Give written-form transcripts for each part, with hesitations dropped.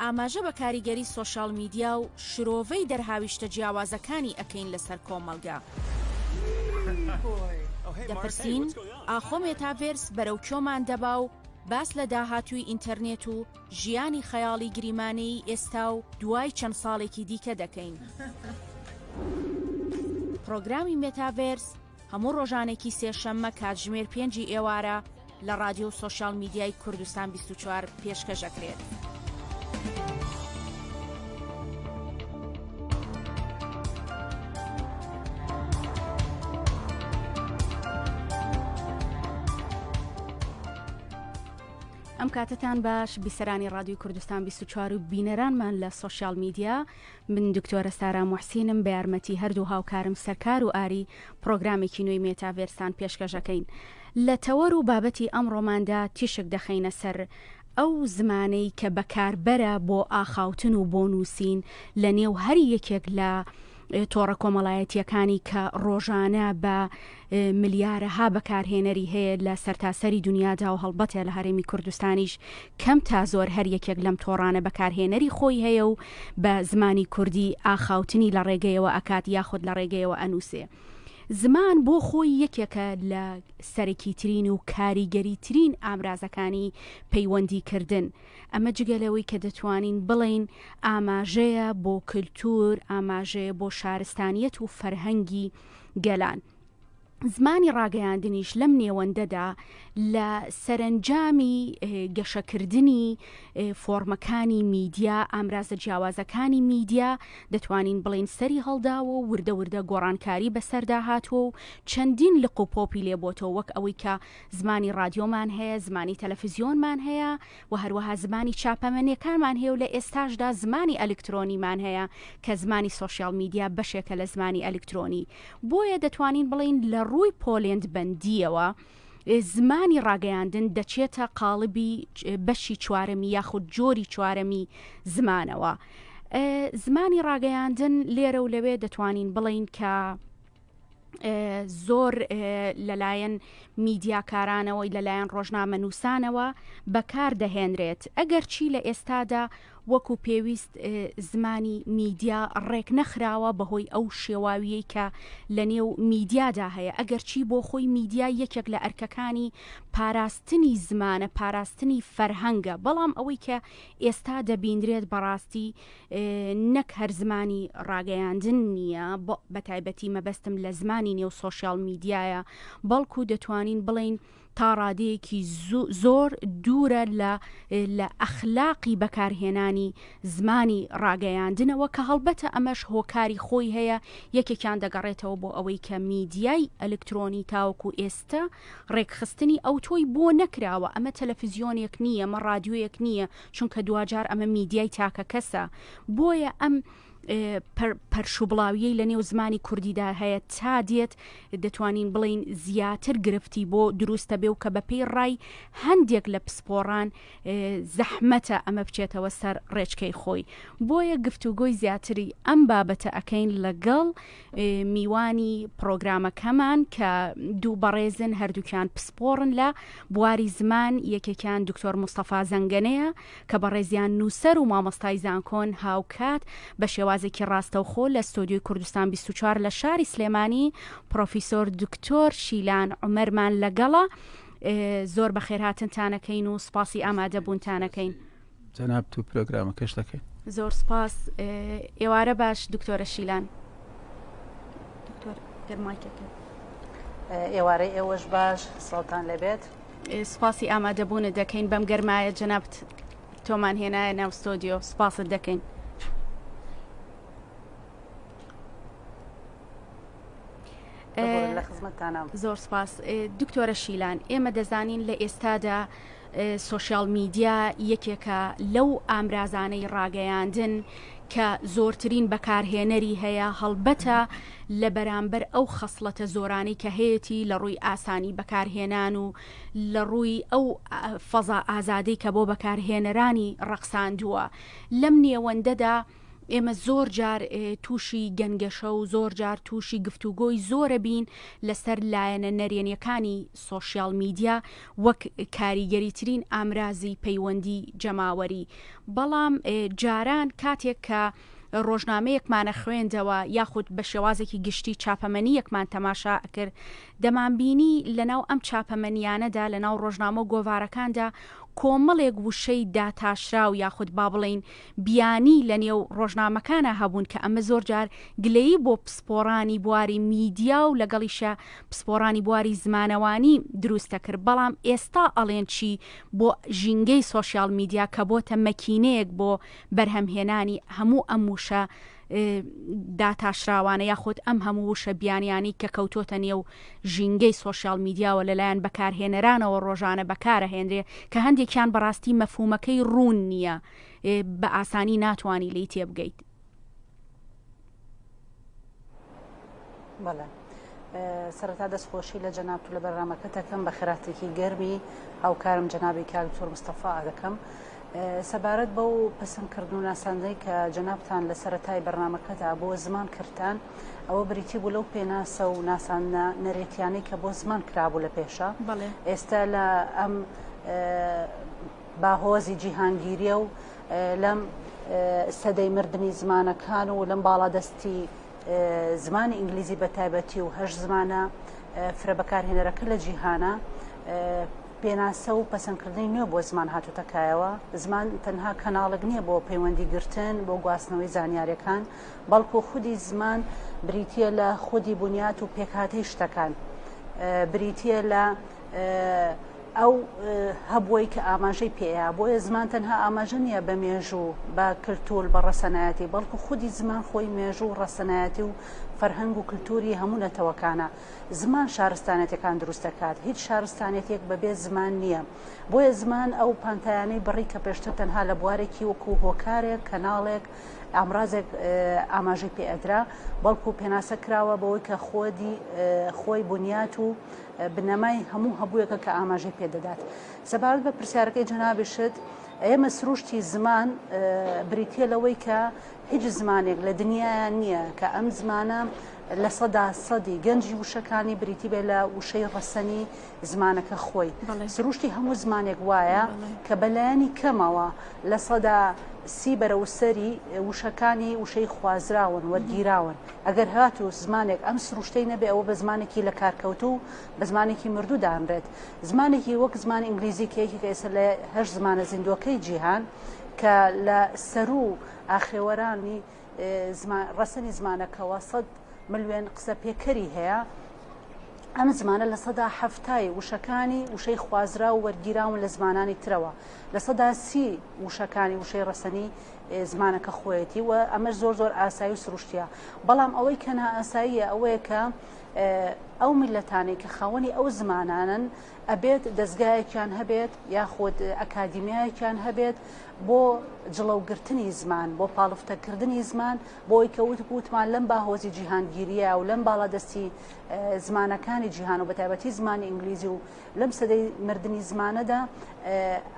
ئاماژە بە کاریگەری سۆشیال میدیا و شرۆڤەی دەرهاویشتە جیاوازەکانی ئەکەین لەسەر کۆمەڵگە. دەپرسین ئاخۆ مێتاڤێرس بەرەو کوێمان دەبا و باس لە داهاتووی ئینتەرنێت و ژیانی خەیاڵی گریمانەیی ئێستا و دوای چەند ساڵێکی دیکە دەکەین. پڕۆگرامی مێتاڤێرس هەموو ڕۆژانێکی سێشەممە کاتژمێر پێنجی ئێوارە لە ڕادیۆ و سۆشیال میدیای کوردستان 24 پێشکەش ئەکرێت. ئەم کاتەتان باش بیسەرانی ڕادیوی کوردستان 24 و بینەرانمان لە سۆشیال میدیا من دکتۆرە سارا موحسینم بە یارمەتی هەردوو هاوکارم سەرکار و ئاری پڕۆگرامێکی نوێی مێتاڤێرستان پێشکەش ئەکەین. لە تەوەر و بابەتی ئەمڕۆماندا تیشک دەخەینە سەر ئەو زمانەی کە بەکاربەرە بۆ ئاخاوتن و بۆ نووسین لە نێو هەر یەکێک لە تۆڕە کۆمەڵایەتییەکانی کە ڕۆژانە بە ملیارەها بەکارهێنەری هەیە لە سەرتاسەری دونیادا و هەڵبەتە لە هەرێمی کوردستانیش کەم تا زۆر هەر یەکێک لەم تۆڕانە بەکارهێنەری خۆی هەیە و بە زمانی کوردی ئاخاوتنی لە ڕێگەیەوە ئەکات یاخود لە ڕێگەیەوە ئەنووسێ. زمان بۆ خۆی یەکێکە لە سەرەکیترین و کاریگەریترین ئامرازەکانی پەیوەندیکردن. ئەمە جگە لەوەی کە دەتوانین بڵێین ئاماژەیە بۆ کلتور، ئاماژەیە بۆ شارستانیەت و فەرهەنگی گەلان. زمانی ڕاگەیاندنیش لەم نێوەندەدا لە سەرەنجامی گەشەکردنی فۆرمەکانی میدیا، ئامرازە جیاوازەکانی میدیا، دەتوانین بڵێین سەری هەڵداوە و وردە وردە گۆڕانکاری بەسەردا هاتووە و چەندین لق و پۆپی لێ بۆتەوە وەک ئەوەی کە زمانی ڕادیۆمان هەیە، زمانی تەلەفزیۆنمان هەیە و هەروەها زمانی چاپەمەنیەکانمان هەیە و لە ئێستاشدا زمانی ئەلکترۆنیمان هەیە کە زمانی سۆشیال میدیا بەشێکە لە زمانی ئەلکترۆنی. بۆیە دەتوانین بڵێین لە ڕووی پۆلێندبەندییەوە زمانی ڕاگەیاندن دەچێتە قاڵبی بەشی چوارەمی یاخود جۆری چوارەمی زمانەوە. زمانی ڕاگەیاندن لێرە و لەوێ دەتوانین بڵێین کە زۆر لەلایەن میدیاکارانەوەی لەلایەن ڕۆژنامەنووسانەوە بەکار دەهێنرێت ئەگەرچی لە ئێستادا وەکو پێویست زمانی میدیا ڕێک نەخراوە بەهۆی ئەو شێواویەی کە لە نێو میدیادا هەیە ئەگەرچی بۆ خۆی میدیا یەکێک لە ئەرکەکانی پاراستنی زمانە پاراستنی فەرهەنگە بەڵام ئەوەی کە ئێستا دەبینرێت بەڕاستی نەک هەر زمانی ڕاگەیاندن نییە بەتایبەتی مەبەستم لە زمانی نێو سۆشیال میدیایە بەڵکو دەتوانین بڵێین تا ڕادەیەکی زۆر دوورە لە لە ئەخلاقی بەکارهێنانی زمانی ڕاگەیاندنەوە کە هەڵبەتە ئەمەش هۆکاری خۆی هەیە یەکێکیان دەگەڕێتەوە بۆ ئەوەی کە میدیای ئەلکترۆنی تاوەکو ئێستا ڕێکخستنی ئەوتۆی بۆ نەکراوە ئەمە تەلەفزیۆنێک نییە ئەمە ڕادیۆیەک نییە چونکە دواجار ئەمە میدیای تاکە کەسە بۆیە ئەم پەرشوبڵاویەی لە نێو زمانی کوردیدا هەیە تا دێت دەتوانین بڵێین زیاتر گرفتی بۆ دروستە بێ و کە بەپێی ڕای هەندێک لە پسپۆڕان زەحمەتە ئەمە بچێتەوە سەر ڕێچکەی خۆی بۆیە گفتوگۆی زیاتری ئەم بابەتە ئەکەین لەگەڵ میوانی پڕۆگرامەکەمان کە دوو بەڕێزن هەردووکیان پسپۆڕن لە بواری زمان یەکێکیان دکتۆر مستەفا زەنگەنەیە کە بەڕێزیان نووسەر و مامۆستای زانکۆن هاوکات بە شێوازێکی ڕاستەوخۆ لە ستۆدیۆی کوردستان 24 لە شاری سلێمانی پڕۆفیسۆر دکتۆر شیلان عومەرمان لەگەڵە زۆر بەخێرهاتنتانەکەین و سوپاسی ئامادەبوونتانەکەین. جەنابت و پرۆگرامەکەش دەکەین. زۆر سپاس ئێوارە باش دکتۆرە شیلان. دکتۆر گەر مایکەکە. ئێوارەی ئێوەش باش سڵاوتان لێبێت. سپاسی ئامادەبوونت دەکەین بەم گەرمایە جەنابت تۆمان هێنایە ناو ستۆدیۆ سپاست دەکەین. زۆر سپاس دکتۆرە شیلان ئێمە دەزانین لە ئێستادا سۆشیال میدیا یەکێکە لەو ئامرازانەی ڕاگەیاندن کە زۆرترین بەکارهێنەری هەیە، هەڵبەتە لە بەرامبەر ئەو خەسڵەتە زۆرانەی کە هەیەتی لە ڕووی ئاسانی بەکارهێنان و لە ڕووی ئەو فەزا ئازادەی کە بۆ بەکارهێنەرانی ڕەخساندووە. لەم نێوەندەدا. ئێمە زۆر جار تووشی گەنگەشە و زۆر جار تووشی گفتوگۆی زۆرە بین لەسەر لایەنە نەرێنیەکانی سۆشیال میدیا وەک کاریگەریترین ئامرازی پەیوەندی جەماوەری بەڵام جاران کاتێک کە ڕۆژنامەیەکمانە خوێندەوە یاخود بە شێوازێکی گشتی چاپەمەنیەکمان تەماشا ئەکرد دەمانبینی لەناو ئەم چاپەمەنیانەدا لەناو ڕۆژنامە و گۆڤارەکاندا کۆمەڵێک وشەی داتاشراو یاخود با بڵێین بیانی لە نێو ڕۆژنامەکانا هەبوون کە ئەمە زۆر جار گلەیی بۆ پسپۆڕانی بواری میدیا و لەگەڵیشا پسپۆڕانی بواری زمانەوانی دروست دەکرد بەڵام ئێستا ئەڵێن چی بۆ ژینگەی سۆشیال میدیا کە بۆتە مەکینەیەک بۆ بەرهەمهێنانی هەموو ئەم وشە داتاشراوانە یاخود ئەم هەموو وشە بیانیانەی کە کەوتۆتە نێو ژینگەی سۆشیال میدیاوە لەلایەن بەکارهێنەرانەوە ڕۆژانە بەکارەهێنرێ کە هەندێکیان بەڕاستی مەفهومەکەی ڕوون نییە بە ئاسانی ناتوانی لێی تێبگەیت. بەڵێ سەرەتا دەستخۆشی لە جەنابت و لە بەرنامەکەت ئەکەم بە خێراتێکی گەرمی هاوکارم جەنابی کاک دکتۆر مستەفا دەکەم. سەبارەت بەو پەسەندکردن و ناساندنەی کە جەنابتان لە سەرەتای بەرنامەکەدا بۆ زمان کردتان، ئەوە بریتی بوو لەو پێناسە و ناساندنە نەرێتیانەی کە بۆ زمان کرابوو لە پێشە. ئێستا لە ئەم باهۆزی جیهانگیریە و لەم سەدەی مردنی زمانەکان و لەم باڵادەستی زمانی ئینگلیزی بە تایبەتی و هەش زمانە فرە بەکارهێنەرەکە لە جیهانە پێناسە و پەسەندکردنی نوێ بۆ زمان هاتووتە کایەوە. زمان تەنها کەناڵێک نییە بۆ پەیوەندی گرتن، بۆ گواستنەوەی زانیاریەکان، بەڵکو خودی زمان بریتییە لە خودی بنیات و پێکهاتەی شتەکان، بریتییە لە ئەو هەبووەی کە ئاماژەی پێیە. بۆیە زمان تەنها ئاماژە نییە بە مێژوو، بە کلتور، بە ڕەسەنایەتی، بەڵکو خودی زمان خۆی مێژوو و ڕەسەنایەتی و فەرهەنگ و کلتوری هەموو نەتەوەکانە. زمان شارستانێتەکان دروست دەکات، هیچ شارستانێتێک بەبێ زمان نییە، بۆیە زمان ئەو پانتایانەی بڕی کە پێشتر تەنها لە بوارێکی وەکو هۆکارێک، کەناڵێک، ئامرازێک ئاماژەی پێ ئەدرا، بەڵکو پێناسە کراوە بەوەی کە خۆدی خۆی بنیات و بنەمای هەموو هەبوویەکە کە ئاماژەی پێ دەدات. سەبارەت بە پرسیارەکەی جەنابیشت، ئێمە سروشتی زمان بریتییە لەوەی کە هیچ زمانێک لە دنیایا نییە کە ئەم زمانە لە سەدا سەدی گەنجی وشەکانی بریتی بێ لە وشەی ڕەسەنی زمانەکە خۆی. سروشتی هەموو زمانێک وایە کە بەلایەنی کەمەوە 30% بەرەو سەری وشەکانی وشەی خوازراون، وەرگیراون. ئەگەر هاتوو زمانێک ئەم سروشتەی نەبێ ئەوە بە زمانێکی لەکارکەوتوو، بە زمانێکی مردوو دانرێت. زمانێکی وەک زمانی ئینگلیزی کە یەکێکە ئێستا لە هەشت زمانە زیندووەکەی جیهان کە لە سەروو ئاخێوەرانی ڕەسەنی زمانەکەوە 100 ملیۆن قسە پێکەری هەیە، ئەم زمانە 70% وشەکانی وشەی خوازراو و وەرگیراون لە زمانانی ترەوە، 30% وشەکانی وشەی ڕەسەنی زمانەکە خۆیەتی و ئەمەش زۆر زۆر ئاسایی و سروشتیە. بەڵام ئەوەی کە نائاساییە ئەوەیە کە ئەو میللەتانەی کە خاوەنی ئەو زمانانەن ئەبێت دەزگایەکیان هەبێت یاخود ئەکادیمیایەکیان هەبێت بۆ جڵەوگرتنی زمان، بۆ پاڵفتەکردنی زمان، بۆ ئەوەی کە وتمان لەم باهۆزی جیهانگیرییە و لەم باڵادەستی زمانەکانی جیهان و بەتایبەتی زمانی ئینگلیزی و لەم سەدەی مردنی زمانەدا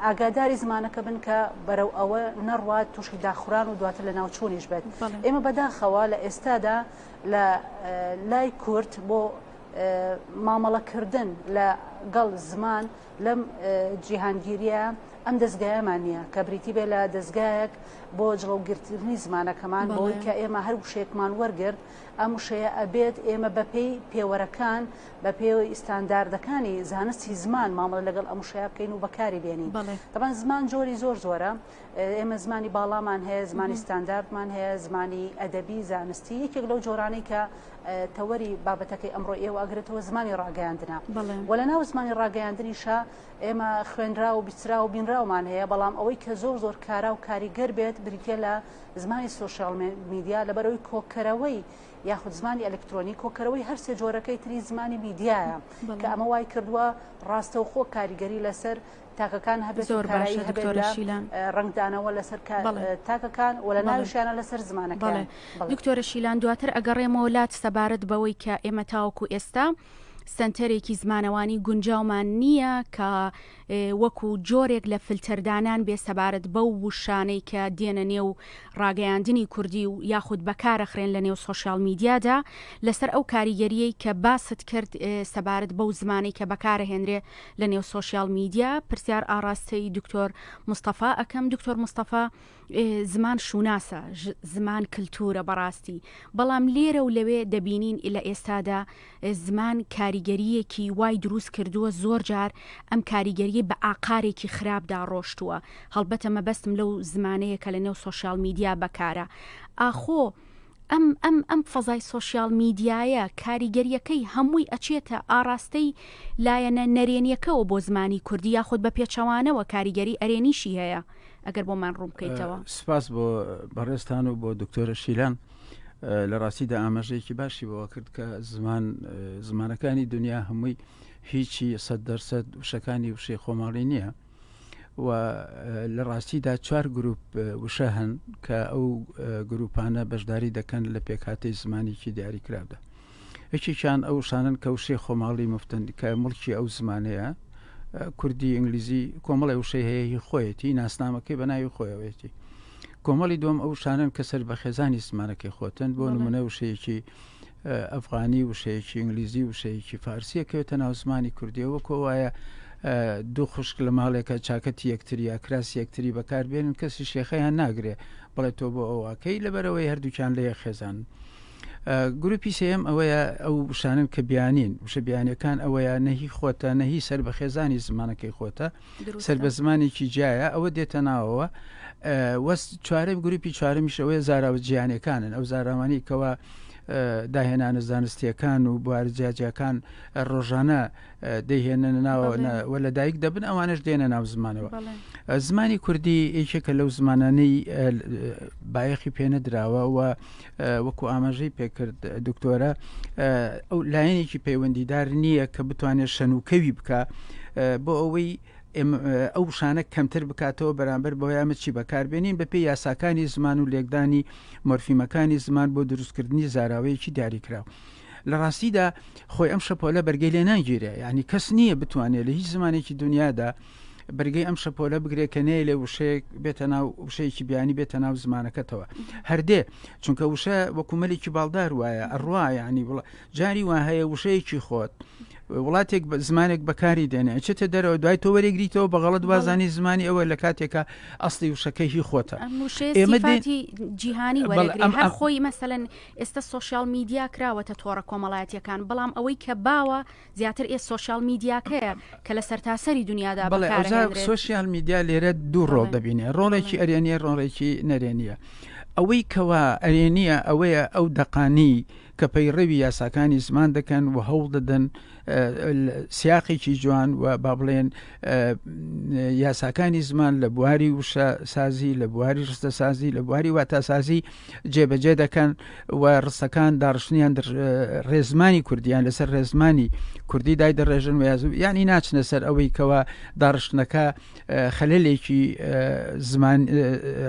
ئاگاداری زمانەکە بن کە بەرەو ئەوە نەڕوات تووشی داخوران و دواتر لەناوچوونیش بێت. ئێمە بەداخەوە لە ئێستادا لە لای کورد بۆ مامەڵەکردن لە گەڵ زمان لەم جیهانگیریە ئەم دەزگایەمان نییە کە بریتی بێ لە دەزگایەک بۆ جڵەوگرتنی زمانەکەمان بۆی کە ئێمە هەر وشەیەکمان وەرگرت ئەم وشەیە ئەبێت ئێمە بەپێی پێوەرەکان بەپێی ستانداردەکانی زانستی زمان مامەڵە لەگەڵ ئەم وشەیە بکەین و بەکاری بێنین. تەبعەن زمان جۆری زۆر زۆرە ئێمە زمانی باڵامان هەیە زمانی ستانداردمان هەیە زمانی ئەدەبی زانستی یەکێک لەو جۆرانەی کە تەوەری بابەتەکەی ئەمڕۆ ئێوە ئەگرێتەوە زمانی ڕاگەیاندنە و لە ناو زمانی ڕاگەیاندنیشا ئێمە خوێنراو و بیستراو و بینراومان هەیە بەڵام ئەوەی کە زۆر زۆر کارا و کاریگەر بێت بریتیە لە زمانی سۆشیال میدیا لەبەرەوەی کۆکەرەوەی یاخود زمانی ئەلکترۆنی کۆکەرەوەی هەر سێ جۆرەکەی تری زمانی میدیایە کە ئەمە وای کردووە ڕاستەوخۆ کاریگەری لەسەر تاکەکان هەبێت زۆر باشە دکتۆرە شیلان ڕەنگدانەوە لەسەر تاکەکان و لە ناویشیانە لەسەر زمانەکان. دکتۆرە شیلان دواتر ئەگەڕێمەوە لات سەبارەت بەوەی کە ئێمە تاوەکو ئێستا. سەنتەرێکی زمانەوانی گونجاومان نییە کە وەکو جۆرێک لە فلتەردانان بێ سەبارەت بەو وشانەی کە دێنە نێو ڕاگەیاندنی کوردی و یاخود بەکارەخرێن لە نێو سۆشیال میدیادا لەسەر ئەو کاریگەریەی کە باست کرد سەبارەت بەو زمانەی کە بەکارەهێنرێ لە نێو سۆشیال میدیا پرسیار ئاڕاستەی دکتۆر مستەفا ئەکەم دکتۆر مستەفا زمان شوناسە، زمان کلتورە بەڕاستی، بەڵام لێرە و لەوێ دەبینین لە ئێستادا زمان کاریگەرییەکی وای دروست کردووە زۆر جار ئەم کاریگەرییە بە ئاقارێکی خراپدا ڕۆشتووە، هەڵبەتە مەبەستم لەو زمانەیە کە لە نێو سۆشیال میدیا بەکارە. ئاخۆ ئەم ئەم ئەم فەزای سۆشیال میدیایە کاریگەرییەکەی هەمووی ئەچێتە ئاڕاستەی لایەنە نەرێنییەکەوە بۆ زمانی کوردی یاخود بە پێچەوانەوە کاریگەری ئەرێنیشی هەیە؟ ئەگەر بۆمان ڕوون بکەیتەوە. سپاس بۆ بەڕێزتان و بۆ دکتۆرە شیلان. لە ڕاستیدا ئاماژەیەکی باشی بەوە کرد کە زمان زمانەکانی دنیا هەمووی هیچی سەد دەرسەد وشەکانی وشەی خۆماڵی نییە و لە ڕاستیدا چوار گروپ وشە هەن کە ئەو گروپانە بەشداری دەکەن لە پێکهاتەی زمانێکی دیاریکراودا. یەکێکیان ئەو وشانەن کە وشەی خۆماڵی مفتن کە مڵکی ئەو زمانەیە کوردی ئینگلیزی کۆمەڵی وشەی هەیە هی خۆیەتی ناسنامەکەی بە ناوی خۆیەوەیەتی کۆمەڵی دوم ئەو شانن کە سەر بە خێزانی زمانەکەی خۆتن بۆ نمونە وشەیەکی ئەفغانی وشەیەکی ئینگلیزی وشەیەکی فارسیە کەوێتە ناو زمانی کوردیەوە کۆوایە دوو خوشک لە ماڵێکە چاکەتی یەکتری یا کراسی یەکتری بەکاربێنن کەسی شێخەیان ناگرێ بڵێ تۆ بۆ ئەوواکەی لەبەرەوەی هەردووکیان لە یەک خێزان. گروپی سێیەم ئەوەیە ئەو وشانەن کە بیانین، وشە بیانیەکان ئەوەیە نە هی خۆتە نە هی سەر بە خێزانی زمانەکەی خۆتە سەر بە زمانێکی جیایە ئەوە دێتە ناوەوە وەس چوارەم گروپی چوارەمیش ئەوەیە زاراوە جیانەکانن ئەو زاراوانی کەوا داهێنانە زانستیەکان و بوار جیاجیاکان ڕۆژانە دەیهێننە ناوەوە و لە دایک دەبن ئەوانش دێنە ناو زمانەوە زمانی کوردی یەکێکە لەو زمانانەی بایەخی پێنەدراوە و وەکو ئاماژەی پێکرد دکتۆرە ئەو لایەنێکی پەیوەندیدار نییە کە بتوانێت شەنوکەوی بکە بۆ ئەوەی ئەو وشانە کەمتر بکاتەوە بەرامبەر بەوەی ئەمە چی بەکاربێنین بەپێی یاساکانی زمان و لێکدانی مۆرفیمەکانی زمان بۆ دروستکردنی زاراوەیەکی دیاریکراو. لە ڕاستیدا خۆی ئەم شەپۆلە بەرگەی لێ ناگیرێ یعنی کەس نییە بتوانێت لە هیچ زمانێکی دنیادا بەرگەی ئەم شەپۆلە بگرێت کە نەیە لێ وشەیەک بێتە ناو وشەیەکی بیانی بێتە ناو زمانەکەتەوە هەردێ چونکە وشە وەکو مەلێکی باڵدار وایە ئەڕوا یعنی وڵ جاری وا هەیە وشەیەکی خۆت وڵاتێک بە زمانێک بەکاری دێنێ چێتە دەرەوە دوای تۆ وەرێگریتەوە بە غەڵت وازانی زمانی ئەوە لە کاتێکە ئەسلی وشەکە هی خۆتە ئێمە جیهانی هەر خۆی مەسەن ئێستا سۆشیال میدیا کراوەتە تۆڕە کۆمەڵایەتیەکان، بەڵام ئەوەی کە باوە زیاتر ئێ سۆشیال میدیاکەیە کە لە سەرتاسەری دونیادا بەڵێ ئەوجا بەکارئەهێنرێت. سۆشیال میدیا لێرە دوو ڕۆڵ بەڵێ دەبینێ ڕۆڵێکی بەڵێ. ئەرێنیە ڕۆڵێکی نەرێنیە ئەوەی کەوا ئەرێنیە ئەوەیە ئەو دەقانەی کە پەیڕەوی یاساکانی زمان دەکەن و هەوڵ دەدەن سیاقێکی جوان و با بڵێن یاساکانی زمان لە بواری وشە سازی لە بواری ڕستە سازی لە بواری واتاسازی جێبەجێ دەکەن و ڕستەکان داڕشتنیان ڕێزمانی کوردیان لەسەر ڕێزمانی کوردی دای دەڕێژن و ینی ناچنە سەر ئەوەی کەوا داڕشتنەکە خەلەلێکی زمان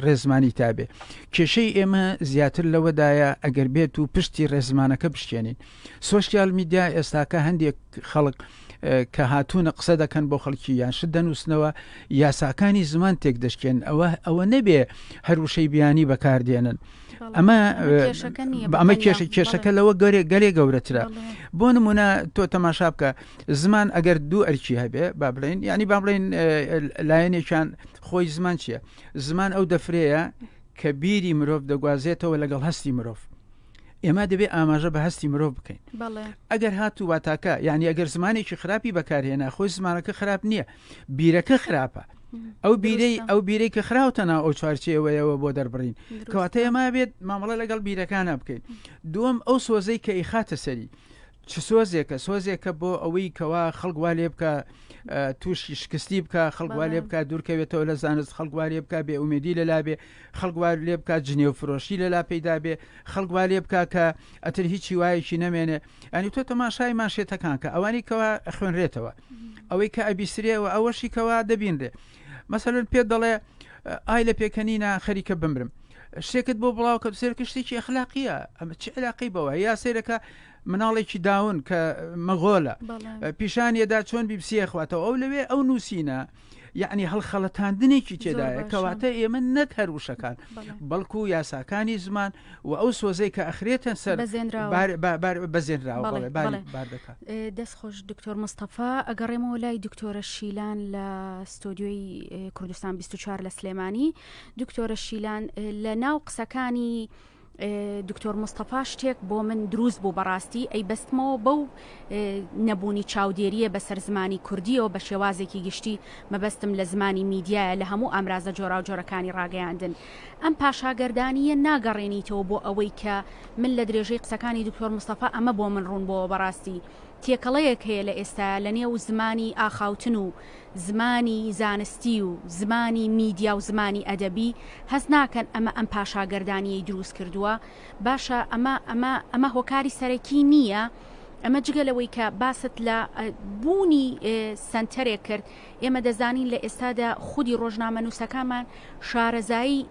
ڕێزمانی تابێ کێشەی ئێمە زیاتر لەوەدایە ئەگەر بێت و پشتی ڕێزمانەکە بشکێنین سۆشیال میدیا ئێستاکە هەندێک خەڵک کە هاتوونە قسە دەکەن بۆ خەڵکی یان شت دەنووسنەوە یاساکانی زمان تێک دەشکێن ئەوە ئەوە نەبێ هەر وشەی بیانی بەکاردێنن ئەمە ئەمە کێشە کێشەکە لەوە گەرێ گەلێ گەورەترە بۆ نمونە تۆ تەماشا بکە زمان ئەگەر دوو ئەرکی هەبێ با بڵێن ینی با بڵێن لایەنێکیان خۆی زمان چییە زمان ئەو دەفرەیە کە بیری مرۆڤ دەگوازێتەوە لەگەڵ هەستی مرۆڤ ئێمە دەبێ ئاماژە بە هەستی مرۆڤ بکەین ئەگەر هاتوو واتاکە یعنی ئەگەر زمانێکی خراپی بەکارهێنا خۆی زمانەکە خراپ نییە بیرەکە خراپە ئەو بیرەی ئەو بیرەی کە خراوتە ناو ئەو چوارچێوەیەوە بۆ دەربڕین کەواتە ئێمە بێت مامەڵە لەگەڵ بیرەکانە بکەین دووەم ئەو سۆزەی کە ئیخاتە سەری چ سۆزێکە سۆزێکە بۆ ئەوەی کەوا خەڵک وا لێ بکە تووشی شکستی بکە خەڵک وا لێ بکە دوورکەوێتەوە لە زانست خەڵک وا لێ بکە بێ ئومێدی لەلا بێ خەڵک وا لێ بکا جنێو فرۆشی لەلا پەیدا بێ، خەڵک وا لێ بکا کە ئەتر هیچ هیوایەکی نەمێنێ. یانی تۆ تەماشای مانشێتەکان کە، ئەوانەی کەوا ئەخوێنرێتەوە، ئەوەی کە ئەبیسترێ و ئەوەشی کەوا دەبینرێ. مەسەلەن پێت دەڵێ ئای لە پێکەنینە خەریکە بمرم. شتێکت بۆ بڵاو کە سێرکە شتێکی ئەخلاقیە ئەمە چ علاقەی بەوە یا سێرەکە مناڵێکی داون کە مەغۆلە پیشانیەدا چۆن بیپسیە خواتەوە ئەو لەوێ ئەو نووسینە یعنی هەڵخەڵەتاندنێکی تێدایە کەواتە ئێمە نەک هەر وشەکان بەڵکو یاساکانی زمان و ئەو سۆزەی کە ئەخرێتە سەر بەزێنراوە بار دەکات. دەست خۆش دکتۆر مستەفا ئەگەڕێمەوە لای دکتۆرە شیلان لە ستۆدیۆی کوردستان 24 لە سلێمانی دکتۆرە شیلان لە ناو قسەکانی دکتۆر مستەفا شتێک بۆ من دروست بوو بەڕاستی ئەی بەستمەوە بەو نەبوونی چاودێرییە بەسەر زمانی کوردییەوە بە شێوازێکی گشتی مەبەستم لە زمانی میدیایە لە هەموو ئامرازە جۆراوجۆرەکانی ڕاگەیاندن ئەم پاشاگەردانییە ناگەڕێنیتەوە بۆ ئەوەی کە من لە درێژەی قسەکانی دکتۆر مستەفا ئەمە بۆ من ڕوون بۆوە بەڕاستی تێکەڵەیەک هەیە لە ئێستایا لە نێو زمانی ئاخاوتن و زمانی زانستی و زمانی میدیا و زمانی ئەدەبی هەست ناکەن ئەمە ئەم پاشاگەردانییەی دروست کردووە باشە ئەمە ئەمە ئەمە هۆکاری سەرەکی نییە؟ ئەمە جگە لەوەی کە باست لە بوونی سەنتەرێک کرد، ئێمە دەزانین لە ئێستادا خودی ڕۆژنامەنووسەکانمان شارەزایی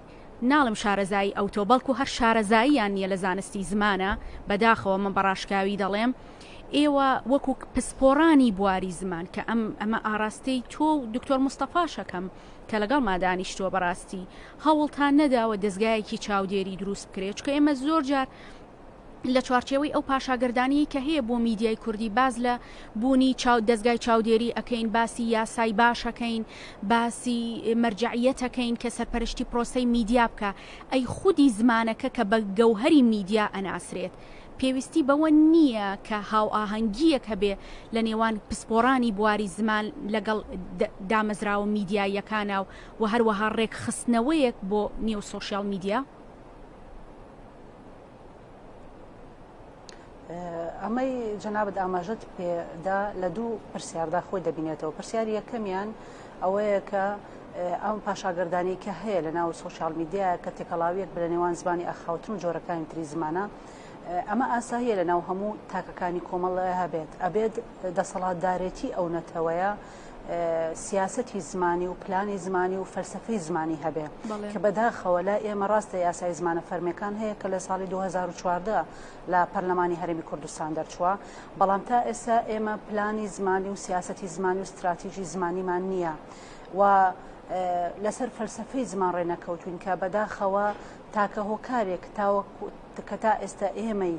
ناڵێم شارەزایی ئەوتۆ بەڵکو هەر شارەزاییان نییە لە زانستی زمانە، بەداخەوە من بە ڕاشکاوی دەڵێم ئێوە وەکو پسپۆڕانی بواری زمان کە ئەم ئەمە ئاراستەی تۆ و دکتۆر مستەفاش ئەکەم کە لەگەڵما دانیشتووە بەڕاستی هەوڵتان نەداوە دەزگایەکی چاودێری دروست بکرێت چونکە ئێمە زۆر جار لە چوارچێوەی ئەو پاشاگەردانیی کە هەیە بۆ میدیای کوردی باس لە بوونی چاو دەزگای چاودێری ئەکەین باسی یاسای باش ئەکەین باسی مەرجەعیەت ئەکەین کە سەرپەرشتی پرۆسەی میدیا بکا ئەی خودی زمانەکە کە بە گەوهەری میدیا ئەناسرێت پێویستی بەوە نییە کە هاوئاهەنگییەک هەبێ لە نێوان پسپۆڕانی بواری زمان لەگەڵ دامەزراوە میدیاییەکانا و هەروەها ڕێکخستنەوەیەک بۆ نێو سۆشیال میدیا؟ ئەمەی جەنابت ئاماژەت پێدا لە دوو پرسیاردا خۆی دەبینێتەوە پرسیاری یەکەمیان ئەوەیە کە ئەم پاشاگەردانی کە هەیە لە ناو سوسیال میدیا کە تێکەڵاویەک لە نێوان زمانی ئەخاوتن و جۆرەکانی تری زمانە ئەمە ئاساییە لە ناو هەموو تاکەکانی کۆمەڵ هەبێت ئەبێت دەسەڵاتدارێتی ئەو نەتەوەیە سیاسەتی زمانی و پلانی زمانی و فەلسەفەی زمانی هەبێ کە بەداخەوە لای ئێمە ڕاستە یاسای زمانە فەرمیەکان هەیە کە لە ساڵی 2014 لە پەرلەمانی هەرێمی کوردستان دەرچووە بەڵام تا ئێستا ئێمە پلانی زمانی و سیاسەتی زمانی و ستراتیژی زمانیمان نییە و لەسەر فەلسەفەی زمان ڕێ نەکەوتوین کە بەداخەوە تاکە هۆکارێک تاوەکو کە تا ئێستا ئێمەی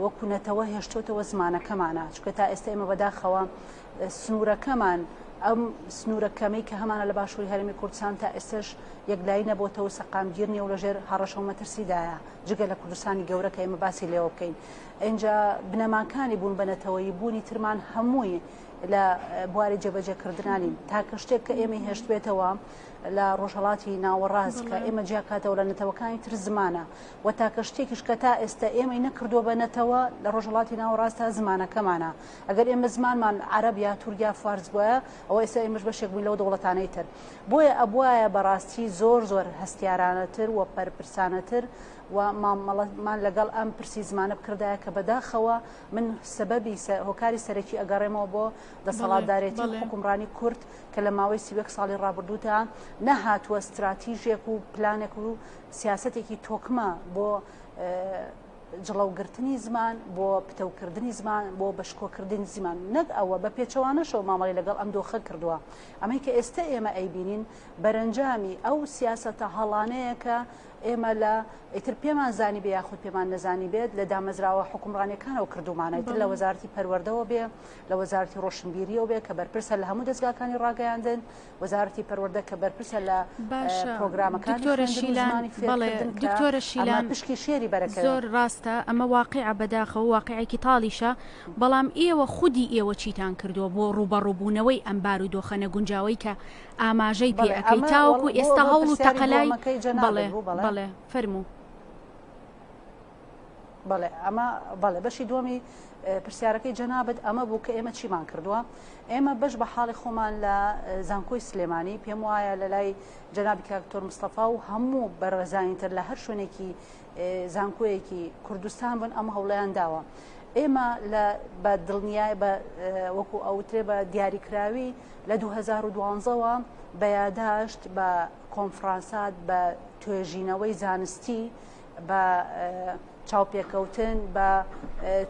وەکو نەتەوە هێشتۆتەوە زمانەکەمانە چونکە تا ئێستا ئێمە بەداخەوە سنوورەکەمان ئەم سنوورە کەمەی کە هەمانە لە باشووری هەرێمی کوردستان تا ئێستش یەکلایی نەبۆتەوە و سەقامگیر نییە و لەژێر هەڕەشە و مەترسیدایە جگە لە کوردستانی گەورە کە ئێمە باسی لێوە بکەین ئینجا بنەماکانی بوون بە نەتەوەیی بوونی ترمان هەمووی لە بواری جێبەجێکردنانی تاکە شتێک کە ئێمەی هێشتبێتەوە لە ڕۆژهەڵاتی ناوەڕاست کە ئێمە جیاکاتەوە لە نەتەوەکانی تر زمانە و تاکە شتێکیش کە تا ئێستا ئێمەی نەکردووە بە نەتەوە لە ڕۆژهەڵاتی ناوەڕاستە زمانەکەمانە ئەگەر ئێمە زمانمان عەرەب یا تورک یا فارس بوایە ئەوە ئێستا ئێمەش بەشێک بووین لەو دەوڵەتانەی تر بۆیە ئەبوایە بەڕاستی زۆر زۆر هەستیارانەتر و پەرپرسانەتر و مامەڵەمان لەگەڵ ئەم پرسی زمانە بکردایە کە بەداخەوە من سەبەبی هۆکاری سەرەکی ئەگەڕێمەوە بۆ دەسەڵاتدارێتی و حوکمڕانی کورد کە لە ماوەی 31 ساڵی ڕابردوودا نەهاتووە ستراتیژێک و پلانێک و سیاسەتێکی تۆکمە بۆ جڵەوگرتنی زمان، بۆ پتەوکردنی زمان، بۆ بەشکۆکردنی زمان، نەک ئەوە، بە پێچەوانەشەوە مامەڵەی لەگەڵ ئەم دۆخە کردووە. ئەمەی کە ئێستە ئێمە ئەیبینین بەرەنجامی ئەو سیاسەتە هەڵانەیە کە ئێمە لە ئیتر پێمان زانیبێ یاخود پێمان نەزانیبێت لە دامەزراوە حوکمڕانیەکانەوە کردوومانە، ئیتر لە وەزارەتی پەروەردەوە بێ، لە وەزارەتی ڕۆشنبیریەوە بێ کە بەرپرسە لە هەموو دەزگاکانی ڕاگەیاندن، وەزارەتی پەروەردە کە بەرپرسە لە باشە پرۆگرامەکانی دکتۆرە خوێندن و شیلان زمانی بەڵێ فێرکردن کە دکتۆرە ئەمە شیلان پشکی شێری بەرەکەوێ. زۆر ڕاستە ئەمە واقیعە بەداخەوە واقیعێکی تاڵیشە بەڵام ئێوە خودی ئێوە چیتان کردووە بۆ ڕووبەڕووبوونەوەی ئەم بارودۆخە نەگونجاوەی کە ئاماژەی پێ بەڵێ ئەکەی ئەمە تاوەکو وەڵ بۆ ئێستا بۆ هەوڵ و پرسیاری تەقەلای دووەمەکەی جەنابت بەڵێ بوو بەڵێ. بەڵێ فەرموو. بەڵێ ئەمە بەڵێ بەشی دووەمی پرسیارەکەی جەنابت ئەمە بوو کە ئێمە چیمان کردووە ئێمە بەش بە حاڵی خۆمان لە زانکۆی سلێمانی پێم وایە لە لای جەنابی کاک دکتۆر مستەفا و هەموو بەڕێزانی تر لە هەر شوێنێکی زانکۆیەکی کوردستان بن ئەم هەوڵیان داوە ئێمە لە بە دڵنیای بە وەکو ئەوترێ بە دیاریکراوی لە 2012ەوە بە یاداشت بە کۆنفرانسات بە توێژینەوەی زانستی بە. چاوپێکەوتن، بە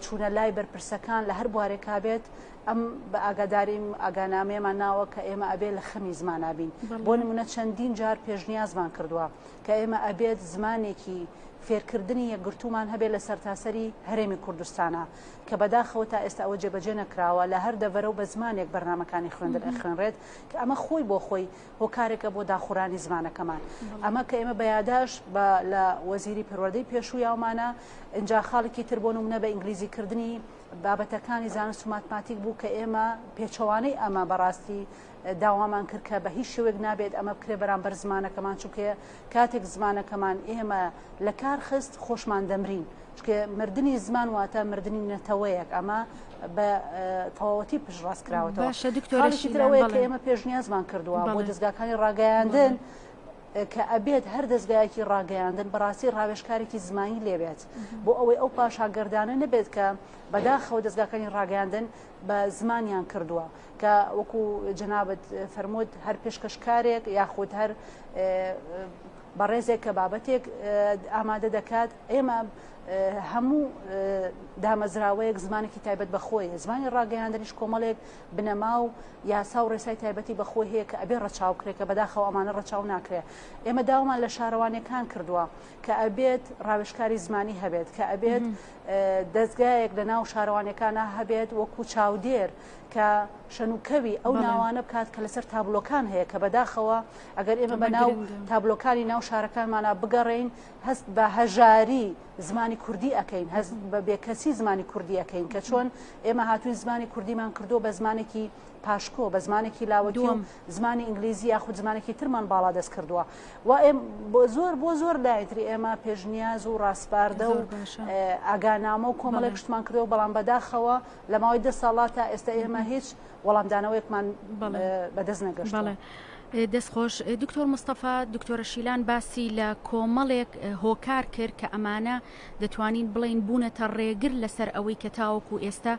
چوونە لای بەرپرسەکان لە هەر بوارێکا بێت، ئەم بە ئاگاداریم ئاگانامەیەمان ناوە کە ئێمە ئەبێ لە خەمی زمانا بین. بۆ نمونە چەندین جار پێشنیازمان کردووە کە ئێمە ئەبێت زمانێکی فێرکردنی یەکگرتوومان هەبێت لە سەرتاسەری هەرێمی کوردستانا کە بەداخەوە تا ئێستا ئەوە جێبەجێ نەکراوە لە هەر دەڤەرە و بە زمانێک بەرنامەکانی خوێندن ئەخوێنرێت کە ئەمە خۆی بۆ خۆی هۆکارێکە بۆ داخورانی زمانەکەمان. ئەمە کە ئێمە بە یاداشت بە لە وەزیری پەروەردەی پێشوو یاومانە، ئینجا خاڵێکی تر بۆ نمونە بە ئینگلیزی کردنی بابەتەکانی زانست و ماتماتیک بوو کە ئێمە پێچەوانەی ئەمە بەڕاستی داوامان کرد کە بە هیچ شێوەیەک نابێت ئەمە بکرێت بەرامبەر زمانەکەمان چونکە کاتێک زمانەکەمان ئێمە لە کار خست خۆشمان دەمرین چونکە مردنی زمان واتە مردنی نەتەوەیەک ئەمە بە تەواوەتی پشتڕاست کراوەتەوە. باشە دکتۆرە خاڵێکی تر شیلان ئەوەیە کە بەڵێ. ئێمە پێشنیازمان کردووە بۆ بەڵێ. دەزگاکانی ڕاگەیاندن بەڵێ. کە ئەبێت هەر دەزگایەکی ڕاگەیاندن بەڕاستی ڕاوێژکارێکی زمانی لێبێت بۆ ئەوەی ئەو پاشاگەردانە نەبێت کە بەداخەوە دەزگاکانی ڕاگەیاندن بە زمانیان کردووە کە وەکو جەنابت فەرمووت هەر پێشکەشکارێک یاخود هەر بەڕێزێک کە بابەتێک ئامادە دەکات ئێمە هەموو دامەزراوەیەک زمانێکی تایبەت بە خۆی زمانی ڕاگەیاندنیش کۆمەڵێک بنەما و یاسا و ڕێسای تایبەتی بە خۆی هەیە کە ئەبێ ڕەچاو کرێ کە بەداخەوە ئەمانە ڕەچاو ناکرێ ئێمە داوامان لە شارەوانیەکان کردووە کە ئەبێت ڕاوێژکاری زمانی هەبێت کە ئەبێت دەزگایەک لە ناو شارەوانیەکانا هەبێت وەکو چاودێر کە شەنوکەوی ئەو ناوانە بکات کە لەسەر تابلۆکان هەیە کە بەداخەوە ئەگەر ئێمە بە ناو تابلۆکانی ناو شارەکانمانە بگەڕێین هەست بە هەژاری زمانی کوردی ئەەکەین هەست بە بێکەسی زمانی کوردی ئەەکەین کە چۆن ئێمە هاتوین زمانی کوردیمان کردو بە زمانێکی پاشکۆ بە زمانێکی لاوەکی و زمانی ئینگلیزی یاخود زمانێکی ترمان باڵادەست کردووە و ئێم بۆ زۆر بۆ زۆر لایتری ئێمە پێشنیاز و ڕاسپاردە و ئاگانامە و کۆمەڵێک شتمان کردەوە بەڵام بەداخەوە لە ماوەی دە ساڵا تا ئێستا ئێمە هیچ وەڵامدانەوەیەکمان بەدەست نەگەشتووە. دەست خۆش دکتۆر مستەفا دکتۆرە شیلان باسی لە کۆمەڵێک هۆکار کرد کە ئەمانە دەتوانین بڵێین بوونەتە ڕێگر لەسەر ئەوەی کە تاوەکو ئێستا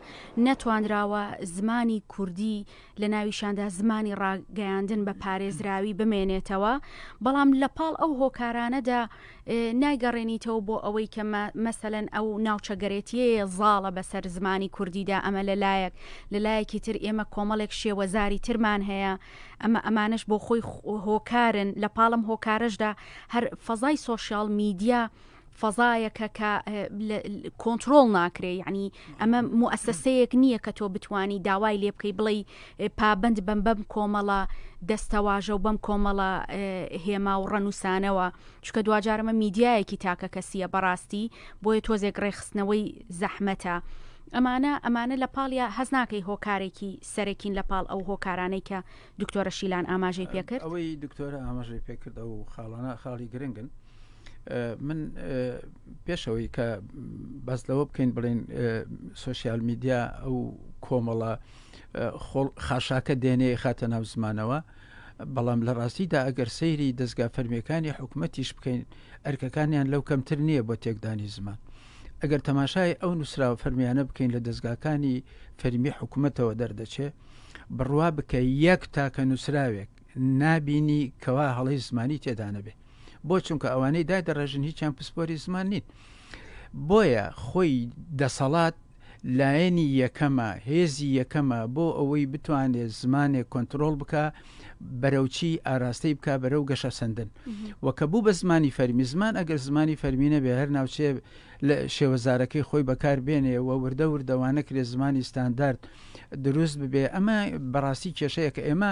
نەتوانراوە زمانی کوردی لە ناویشاندا زمانی ڕاگەیاندن بە پارێزراوی بمێنێتەوە، بەڵام لە پاڵ ئەو هۆکارانەدا نایگەڕێنیتەوە بۆ ئەوەی کە مەسەلەن ئەو ناوچەگەرێتیەیە زاڵە بەسەر زمانی کوردیدا ئەمە لە لایەک، لە لایەکی تر ئێمە کۆمەڵێک شێوەزاری ترمان هەیە ئەمە ئەمانەش بۆ خۆی هۆکارن، لە پاڵ ئەم هۆکارەشدا هەر فەزای سۆشیاڵ میدیا فەزایەکە کە کۆنترۆڵ ناکرێ یعنی ئەمە موئەسەسەیەک نییە کە تۆ بتانی داوای لێ بکەی بڵێ پابند بەم بەم کۆمەڵە دەستەواژە و بەم کۆمەڵە هێما و ڕەنووسانەوە چکە دواجارەمە میدیایەکی تاکە کەسیە بەڕاستی بۆیە تۆزێک ڕێخستنەوەی زەحمەتە. ئەمانە ئەمانە لە پاڵیا هەز ناکەی هۆکارێکی سەرەکین لە پاڵ ئەو هۆکارانەی کە دکتۆرە شیلان ئاماژەی پێکرد ئەوەی دکتۆرە ئاماژەی پێکرد ئەو خاڵانە خاڵی گرنگن من پێشەوەی کە باس لەوە بکەین بڵین سوسیال میدیا ئەو کۆمەڵە خۆڵ خاشاکە دێنێ خاتە ناو زمانەوە بەڵام لە ڕاستیدا ئەگەر سەیری دەستگا فەرمیەکانی حکوومەتیش بکەین ئەرکەکانیان لەو کەمتر نییە بۆ تێکدانی زمان ئەگەر تەماشای ئەو نووسراوە فەرمیانە بکەین لە دەستگاکانی فەرمی حکوومەتەوە دەردەچێ بڕوا بکە یەک تاکە نووسراوێک نابینی کەوا هەڵەی زمانی تێدا نەبێ بۆ چونکە ئەوانەی دایدەڕێژن هیچیان پسپۆری زمان نین بۆیە خۆی دەسەڵات لایەنی یەکەمە هێزی یەکەمە بۆ ئەوەی بتوانێت زمانێک کۆنتترۆل بکە بەرەوچی ئاراستەی بک بەرەو گەشەسەندن و کە بوو بە زمانی فەرمی زمان ئەگەر زمانی فەرمی نەبێ هەر ناوچێ لە شێوەزارەکەی خۆی بەکار بێنێ و وردە وردەوانەکرێ زمانی ستاندارد دروست ببێ ئەمە بەڕاستی کێشەیە کە ئێمە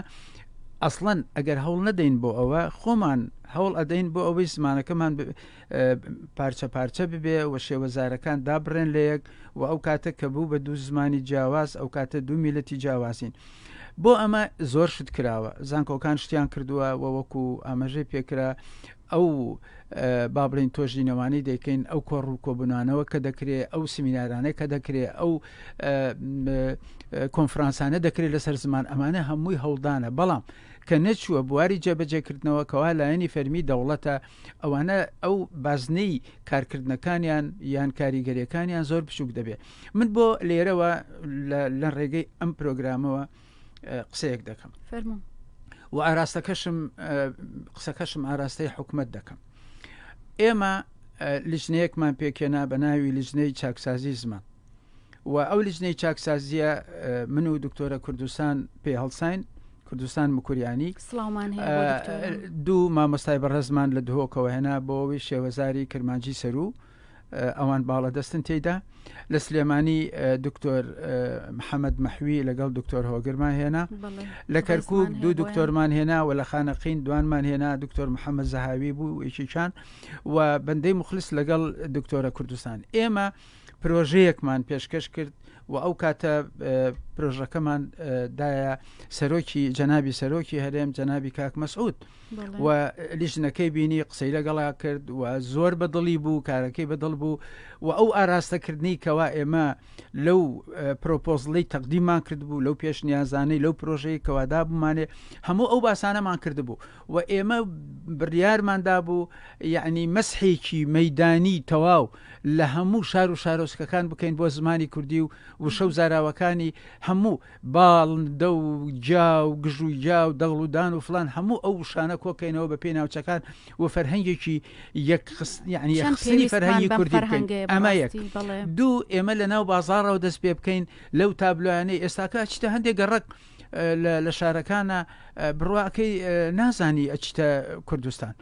ئەسڵەن ئەگەر هەوڵ نەدەین بۆ ئەوە خۆمان هەوڵ ئەدەین بۆ ئەوەی زمانەکەمان پارچە پارچە ببێ و شێوەزارەکان دابڕێن لە یەک و ئەو کاتە کە بوو بە دوو زمانی جیاواز ئەو کاتە دوو میلەتی جیاوازین بۆ ئەمە زۆر شت کراوە زانکۆکان شتیان کردووە و وەکو ئاماژەی پێکرا ئەو با بڵێین تۆژینەوانەی دەیکەین، ئەو کۆڕ و کۆبوونانەوە کە دەکرێ، ئەو سمینارانە کە دەکرێ، ئەو کۆنفرانسانە دەکرێت لەسەر زمان، ئەمانە هەمووی هەوڵدانە، بەڵام کە نەچووە بواری جێبەجێکردنەوە کەوا لایەنی فەرمی دەوڵەتە، ئەوانە ئەو بازنەی کارکردنەکانیان یان کاریگەریەکانیان زۆر بچووک دەبێ. من بۆ لێرەوە لە ڕێگەی ئەم پرۆگرامەوە قسەیەک دەکەم فەرموو و ئاراستەکەشم قسەکەشم ئاراستەی حکومت دەکەم ئێمە لیژنەیەکمان پێکهێنا بە ناوی لیژنەی چاکسازی زمان و ئەو لیژنەی چاکسازیە من و دکتۆرە کوردستان پێ هەڵساین کوردستان مکوریانی سڵاومان هەیە بۆ دکتۆرە. دوو مامۆستای بەڕێزمان لە دهۆکەوە هێنا بۆ ئەوەی شێوەزاری کرمانجی سەروو ئەوان باڵادەستن تێیدا لە سلێمانی دکتۆر محەممەد مەحوی لەگەڵ دکتۆر هۆگرمان هێنا لە کەرکک دوو دکتۆرمان هێنا و لە خانەقین دوانمان هێنا دکتۆر محەممەد زەهاوی بوو یەکێکیان و بەندەی مخلس لەگەڵ دکتۆرە کوردستان ئێمە پرۆژەیەکمان پێشکەش کرد و ئەو کاتە پرۆژەکەمان دایە سەرۆکی جەنابی سەرۆکی هەرێم جەنابی کاک مەسعود و لیژنەکەی بینی قسەی لەگەڵا کرد و زۆر بەدڵی بوو کارەکەی بەدڵ بوو و ئەو ئاراستەکردنی کەوا ئێمە لەو پرۆپۆزڵی تەقدیمان کردبوو لەو پێشنیازانەی لەو پرۆژەی کەوادا بوومانێ هەموو ئەو باسانەمان کردبوو و ئێمە بڕیارمان دابوو یعنی مەسحێکی مەدانی تەواو لە هەموو شار و شارۆچکەکان بکەین بۆ زمانی کوردی و وشە و زاراوەکانی هەموو باڵندە و گیا و گژ و گیا و دەغڵ و دان و فڵان هەموو ئەو وشانە کۆکەینەوە بە پێی ناوچەکان و فەرهەنگێکی یەکخست یعنی چەند یەکخستنی پێویستمان فەرهەنگی بەم کوردی بکەین فەرهەنگەیە ئەمە یەک بەڕاستی بەڵێ. دوو ئێمە لە ناو بازاڕەوە دەست پێ بکەین لەو تابلۆیانەی ئێستاکە ئەچیتە هەندێک گەڕەک لە لە شارەکانە بڕواکەی نازانی ئەچیتە کوردستان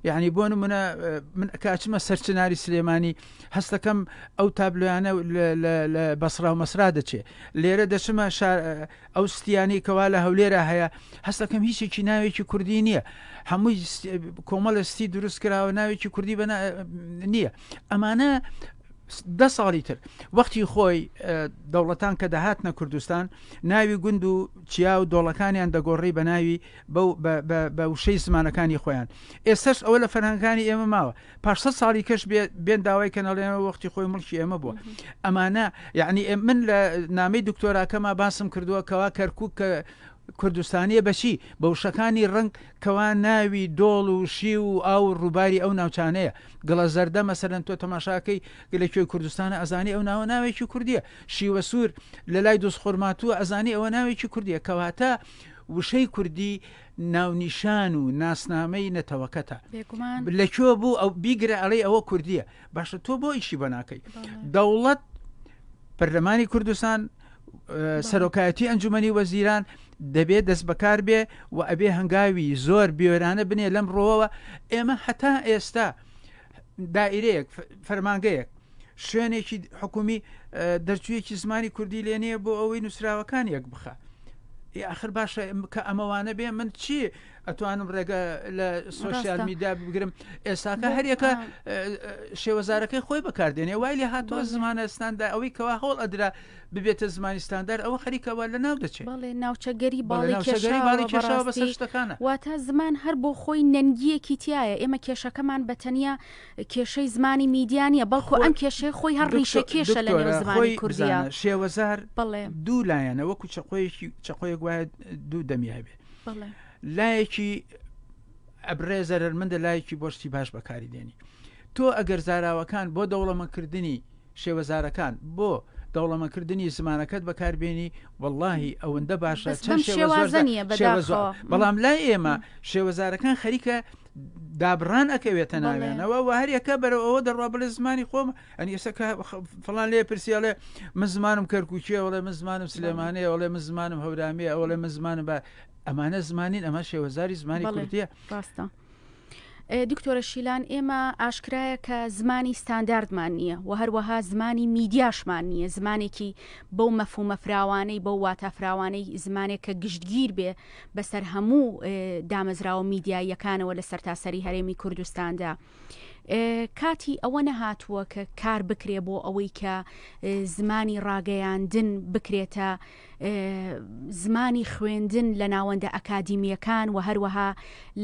یعنی بۆ نمونە من کە ئەچمە سەرچناری سلێمانی هەستەکەم ئەو تابلۆیانە لە بەسرا و مەسرا دەچێ لێرە دەچمە ئەو ستیانەی کەوا لە هەولێرە هەیە هەستەکەم هیچێکی ناوێکی کوردی نییە هەمووی کۆمەڵە ستی دروست کراوە ناوێکی کوردی بە نییە ئەمانە دە ساڵی تر وەختی خۆی دەوڵەتان کە دەهاتنە کوردستان ناوی گوند و چیا و دۆڵەکانیان دەگۆڕی بە ناوی بە وشەی زمانەکانی خۆیان ئێستاش ئەوە لە فەرهەنگانی ئێمە ماوە پاش سە ساڵی کەش بێن داوای کەنەڵێنەوە وەختی خۆی مڵکی ئێمە بووە ئەمانە یعنی من لە نامی دکتۆراکەما باسم کردووە کەوا کەرکک کە کوردستانیە بەچی بە وشەکانی ڕنگ کەوا ناوی دۆڵ و شی و ئاو و ڕووباری ئەو ناوچانەیە گڵە زەردە مەسەرەن تۆ تەماشاکەی گلە کوێی کوردستانە ئەزانی ئەو ناوە ناوێکی کوردیە شیوە سوور لە لای دوزخورماتووە ئەزانی ئەوە ناوێکی کوردیە کەواتە وشەی کوردی ناونیشان و ناسنامەی نەتەوەکەتە بێگومان لە کوێ بوو ئەو بیگرە ئەڵێی ئەوە کوردیە باشە تۆ بۆ ئیشی بۆ ناکەی دەوڵەت پەرلەمانی کوردستان سەرۆکایەتی ئەنجومەنی وەزیران دەبێت دەست بەکار بێ و ئەبێ هەنگاوی زۆر بێرانە بنێ لەم ڕۆوە ئێمە هەتا ئێستا دائیرەیەک فەرمانگەیەک شوێنێکی حکومی دەرچوویەکی زمانی کوردی لێ نییە بۆ ئەوەی نووسراوەکان یەک بخە ئاخر باشە کە ئەمەوانە بێ من چی ئەتوانم ڕێگە لە سوۆسیال میدیا بگرم ئێستاکە هەریەکە شێوەزارەکەی خۆی بەکاردێنێ وای لێ هاتووە زمانە ستاندا ئەوەی کەوا هەوڵ ئەدرا ببێتە زمانی ستاندار ئەوە خەریکەوە لە ناو دەچێت بەڵێ ناوچەگەری باڵی کێشاوە کێشاوە بەسەر شتەکانە واتە زمان هەر بۆ خۆی نەنگیەکی تایە ئێمە کێشەکەمان بە تەنیا کێشەی زمانی میدیا نییە بەڵکو ئەم کێشەی خۆی هەر ڕیشە کێشە لە نێو زمانی کوردیە شێوەزار بەڵێ دوو لایەنە وەکو چەقۆیەکی چەقۆیەک وایە دوو دەمی هەبێ لایەکی ئەبرێ زەرەرمەندە لایەکی بۆ شتی باش بەکاری دێنی تۆ ئەگەر زاراوەکان بۆ دەوڵەمەکردنی شێوەزارەکان بۆ دەوڵەمەکردنی زمانەکەت بەکاربێنی واللهی ئەوەندە باشە چەند شێوازە نییە بەداخەوە بەڵام لای ئێمە شێوەزارەکان خەریکە دابڕان ئەکەوێتە ناویانەوە و هەریەکە بەرەو ئەوە دەڕوا بڵێ زمانی خۆم ئەنی ئێستا کە فڵان لێ پرسیاڵێ من زمانم کەرکووکیە وڵێ من زمانم سلێمانەیە وڵێ من زمانم هەورامیە ئەوڵێ من زمانم بە ئەمانە زمانین ئەمە شێوەزاری زمانی کوردیە ڕاستە. دکتۆرە شیلان ئێمە ئاشکرایە کە زمانی ستانداردمان نییە و هەروەها زمانی میدیاشمان نییە زمانێکی بەو مەفهومە فراوانەی بەو واتا فراوانەی زمانێک کە گشتگیر بێ بەسەر هەموو دامەزراوە میدیاییەکانەوە لە سەرتاسەری هەرێمی کوردستاندا. کاتی ئەوە نەهاتووە کە کار بکرێ بۆ ئەوەی کە زمانی ڕاگەیاندن بکرێتە زمانی خوێندن لە ناوەندە ئەکادیمیەکان و هەروەها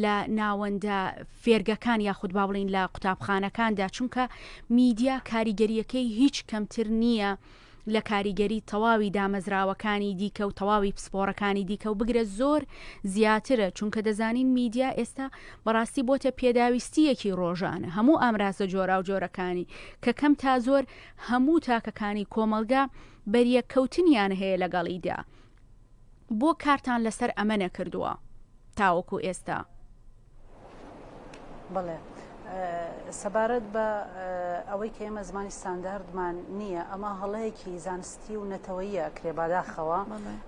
لە ناوەندە فێرگەکان یاخود با بڵین لە قوتابخانەکاندا چونکە میدیا کاریگەریەکەی هیچ کەمتر نییە لە کاریگەری تەواوی دامەزراوەکانی دیکە و تەواوی پسپۆڕەکانی دیکە و بگرە زۆر زیاترە چونکە دەزانین میدیا ئێستا بەڕاستی بۆتە پێداویستیەکی ڕۆژانە هەموو ئامرازە جۆراوجۆرەکانی کە کەم تا زۆر هەموو تاکەکانی کۆمەڵگا بەریەککەوتنیان هەیە لەگەڵیدا بۆ کارتان لەسەر ئەمە نەکردووە تاوەکو ئێستا؟ بەڵێ. سەبارەت بە ئەوەی کە ئێمە زمانی ستانداردمان نییە ئەمە هەڵەیەکی زانستی و نەتەوەیە ئەکرێ بەداخەوە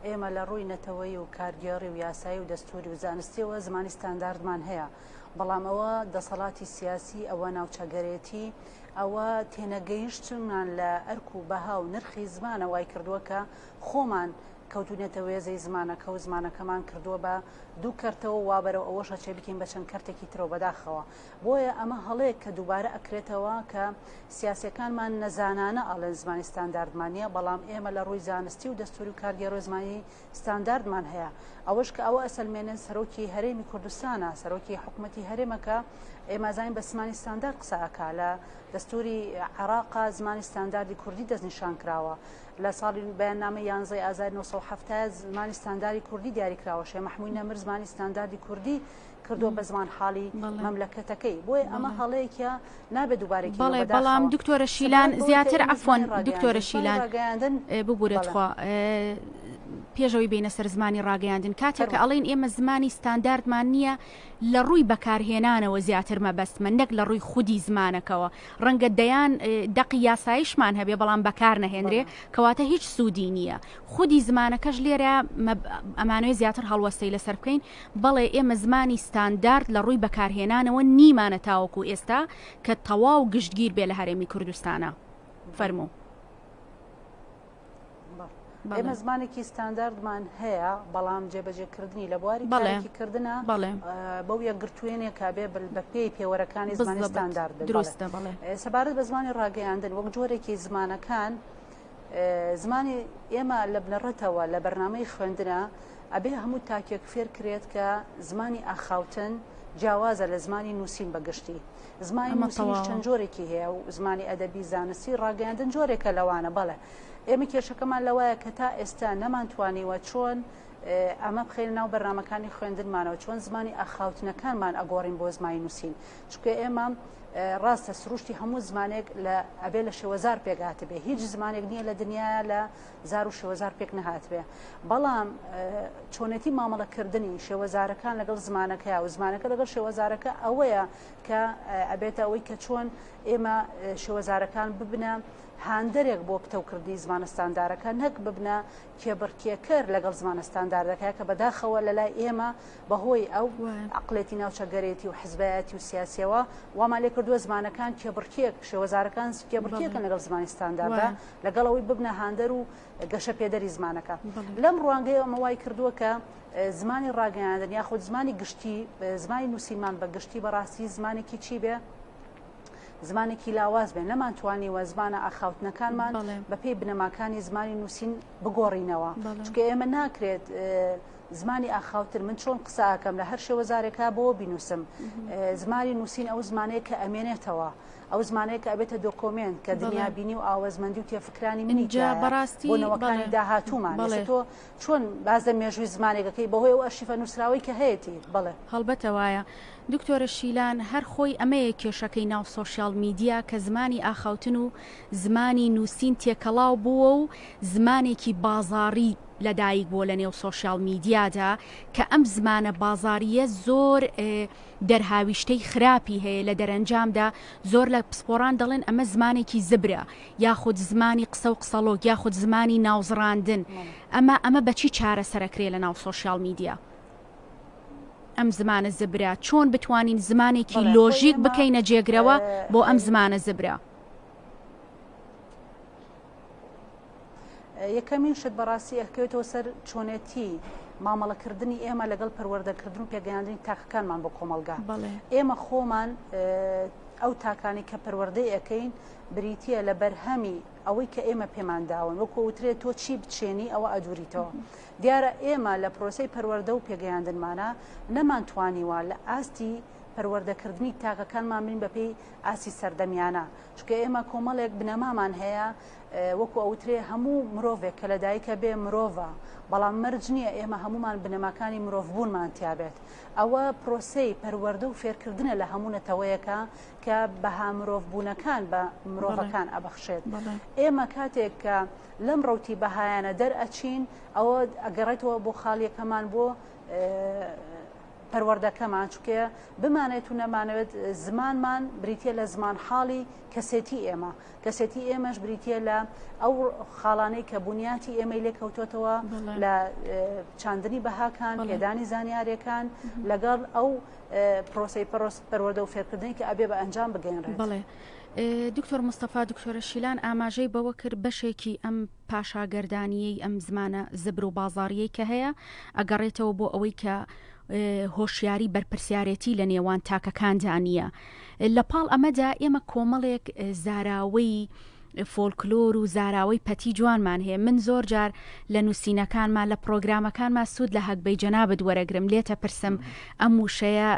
ئێمە لە ڕووی نەتەوەی و کارگێڕی و یاسایی و دەستوری و زانستیەوە زمانی ستانداردمان هەیە بەڵام ئەوە دەسەڵاتی سیاسی ئەوە ناوچەگەرێتی ئەوە تێنەگەیشتمان لە ئەرک و بەها و نرخی زمانە وای کردووە کە خۆمان کەوتوینەتە وێزەی زمانەکە و زمانەکەمان کردووە بە دوو کەرتەوە وا بەرەو ئەوەش ئەچێ بکەین بە چەند کەرتێکی ترەوە بەداخەوە بۆیە ئەمە هەڵەیەک کە دووبارە ئەکرێتەوە کە سیاسەکانمان نەزانانە ئەڵێن زمانی ستانداردمان نییە بەڵام ئێمە لە ڕووی زانستی و دەستوری و کارگێڕی زمانی ستانداردمان هەیە ئەوەش کە ئەوە ئەسەلمێنن سەرۆکی هەرێمی کوردستانە سەرۆکی حکوومەتی هەرێمەکە ئێمە زانین بە زمانی ستاندارد قسە ئەکا لە دەستوری عێراقا زمانی ستانداردی کوردی دەستنیشان کراوە لە ساڵی بەیاننامەی یانزەی ئازاری 1970 زمانی ستانداری کوردی دیاری کراوە شێ مەحمووی نەمر زمانی ستانداردی کوردی کردووە بە زمان حاڵی مەملەکەتەکەی بۆیە ئەمە هەڵەیەکە نابێت دووبارەی بەڵێ بەڵام دکتۆرە شیلان زیاتر عەفوەن دکتۆرە شیلان ببورە تخوا پێشەوەی بینە سەر زمانی ڕاگەیاندن کاتێک کە ئەڵێن ئێمە زمانی ستانداردمان نییە لە ڕووی بەکارهێنانەوە زیاتر مەبەستمە نەک لە ڕووی خودی زمانەکەوە ڕەنگە دەیان دەقی یاساییشمان هەبێ بەڵام بەکار نەهێنرێ کەواتە هیچ سوودی نییە خودی زمانەکەش لێرە ئەمانەوێ زیاتر هەڵوەستەی لەسەر بکەین بەڵێ ئێمە زمانی ستاندارد لە ڕووی بەکارهێنانەوە نیمانە تاوەکو ئێستا کە تەواو گشتگیر بێ لە هەرێمی کوردستانە فەرموو. ئێمە زمانێکی ستانداردمان هەیە بەڵام جێبەجێکردنی لە بواری کارکردنە بەو یەکگرتوێنێکا بێ بە پێی پێوەرەکانی زمانی ستاندارد دروستە بەڵێ سەبارەت بە زمانی ڕاگەیاندن وەک جۆرێکی زمانەکان زمانی ئێمە لە بنەڕەتەوە لە بەرنامەی خوێندنە ئەبێ هەموو تاکێک فێر کرێت کە زمانی ئاخاوتن جیاوازە لە زمانی نووسین بەگشتی زمانی نووسینیش چەند جۆرێکی هەیە و زمانی ئەدەبی زانستی ڕاگەیاندن جۆرێکە لەوانە بەڵێ ئێمە کێشەکەمان لەوایە کە تا ئێستا نەمانتوانیوە چۆن ئەمە بخەینە ناو بەرنامەکانی خوێندنمانەوە چۆن زمانی ئاخاوتنەکانمان ئەگۆڕین بۆ زمانی نووسین چونکە ئێمە ڕاستە سروشتی هەموو زمانێک لە ئەبێ لە شێوەزار پێک هاتبێ هیچ زمانێک نییە لە دنیاە لە زار و شێوەزار پێک نەهاتبێ بەڵام چۆنێتی مامەڵەکردنی شێوەزارەکان لەگەڵ زمانەکەیا و زمانەکە لەگەڵ شێوەزارەکە ئەوەیە کە ئەبێتە ئەوەی کە چۆن ئێمە شێوەزارەکان ببنە هاندەرێک بۆ پتەوکردنی زمانە ستاندارەکە نەک ببنە کێبڕکێکەر لەگەڵ زمانە ستانداردەکە کە بەداخەوە لەلای ئێمە بەهۆی ئەو عەقڵێتی ناوچەگەرێتی و حزبایەتی و سیاسیەوە وامان لێ کردووە زمانەکان کێبڕکێک شێوەزارەکان کێبڕکێکن لەگەڵ زمانی ستانداردا لەگەڵ ئەوەی ببنە هاندەر و گەشە پێدەری زمانەکە لەم ڕوانگەیەوە ئەمە وای کردووە کە زمانی ڕاگەیاندن یاخود زمانی گشتی زمانی نووسینمان بە گشتی بەڕاستی زمانێکی چی بێ؟ زمانێکی لاواز بێ نەمانتوانیوە زمانە ئاخاوتنەکانمان بەپێی بنەماکانی زمانی نووسین بگۆڕینەوە چونکە ئێمە ناکرێت زمانی ئاخاوتن من چۆن قسە ئەکەم لە هەر شێوەزارێکا بۆ بینوسم زمانی نووسین ئەو زمانەیە کە ئەمێنێتەوە ئەو زمانەیە کە ئەبێتە دۆکۆمێنت کە دنیابینی و ئاوەزمەندی و تێفکرانی منی بەڕاستی بۆ نەوەکانی داهاتوومان تۆ چۆن باس لە مێژووی زمانێکەکەی بەهۆی ئەو ئەرشیفە نووسراوەی کە هەیەتی بەڵێ. هەڵبەتە وایە دکتۆرە شیلان هەر خۆی ئەمەیە کێشەکەی ناو سۆشیاڵ میدیا کە زمانی ئاخاوتن و زمانی نووسین تێکەڵاو بووە و زمانێکی بازاڕی لەدایک بووە لە نێو سۆشیاڵ میدیادا کە ئەم زمانە بازارییە زۆر دەرهاویشتەی خراپی هەیە لە دەرەنجامدا زۆر لە پسپۆڕان دەڵێن ئەمە زمانێکی زبرە یاخود زمانی قسە و قسەڵۆک یاخود زمانی ناوزڕاندن ئەمە ئەمە بەچی چارەسەرەکرێ لە ناو سۆشیاڵ میدیا ئەم زمانە زبرە چۆن بتوانین زمانێکی لۆژیک بکەینە جێگرەوە بۆ ئەم زمانە زبرە؟ یەکەمین شت بەڕاستی ئەکەوێتەوە سەر چۆنێتی مامەڵەکردنی ئێمە لەگەڵ پەروەردەکردن و پێگەیاندنی تاکەکانمان بۆ کۆمەڵگا ئێمە خۆمان ئەو تاکانی کە پەروەردەی ئەەکەین بریتە لە بەرهەمی ئەوەی کە ئێمە پێمان داون وەکو وترێت تۆ چی بچێنی ئەوە ئەدوریتەوە دیارە ئێمە لە پرۆسەی پەروەردە و پێگەیاندنمانە نەمانتوانیوە لە ئاستی پەروەردەکردنی تاکەکانمان بین بەپێی ئاستی سەردەمیانە چونکە ئێمە کۆمەڵێک بنەمامان هەیە وەکو ئەوترێ هەموو مرۆڤێک کە لەدایکە بێ مرۆڤە بەڵام مەرج نییە ئێمە هەمومان بنەماکانی مرۆڤبوونمان تیابێت ئەوە پرۆسەی پەروەردە و فێرکردنە لە هەموو نەتەوەیەکە کە بەها مرۆڤبوونەکان بە مرۆڤەکان ئەبەخشێت ئێمە کاتێک کە لەم ڕوتی بەهایانە دەرئەچین ئەوە ئەگەڕێتەوە بۆ خاڵیەکەمان بۆ. پەروەردەکەمان، چونکە بمانەوێت و نەمانەوێت زمانمان بریتییە لە زمانحاڵی کەسێتی ئێمە، کەسێتی ئێمەش بریتییە لە ئەو خاڵانەی کە بنیاتی ئێمەی لێ کەوتۆتەوە لە چاندنی بەهاکان، پێدانی زانیاریەکان لەگەڵ ئەو پرۆسەی پەروەردە و فێرکردنی کە ئەبێ بە ئەنجام بگەیەنرێت. بەڵێ دکتۆر مستەفا، دکتۆرە شیلان ئاماژەی بەوە کرد بەشێکی ئەم پاشاگەردانییەی ئەم زمانە زبر و بازاڕییەی کە هەیە ئەگەڕێتەوە بۆ ئەوەی کە هۆشیاری بەرپرسیارێتی لە نێوان تاکەکاندا نییە. لە پاڵ ئەمەدا ئێمە کۆمەڵێک زاراوەی فۆلکلۆر و زاراوەی پەتی جوانمان هەیە من زۆر جار لە نووسینەکانما لە پرۆگرامەکانما سوود لە هەگبەی جەنابت وەرەگرم لێتە پرسم ئەم وشەیە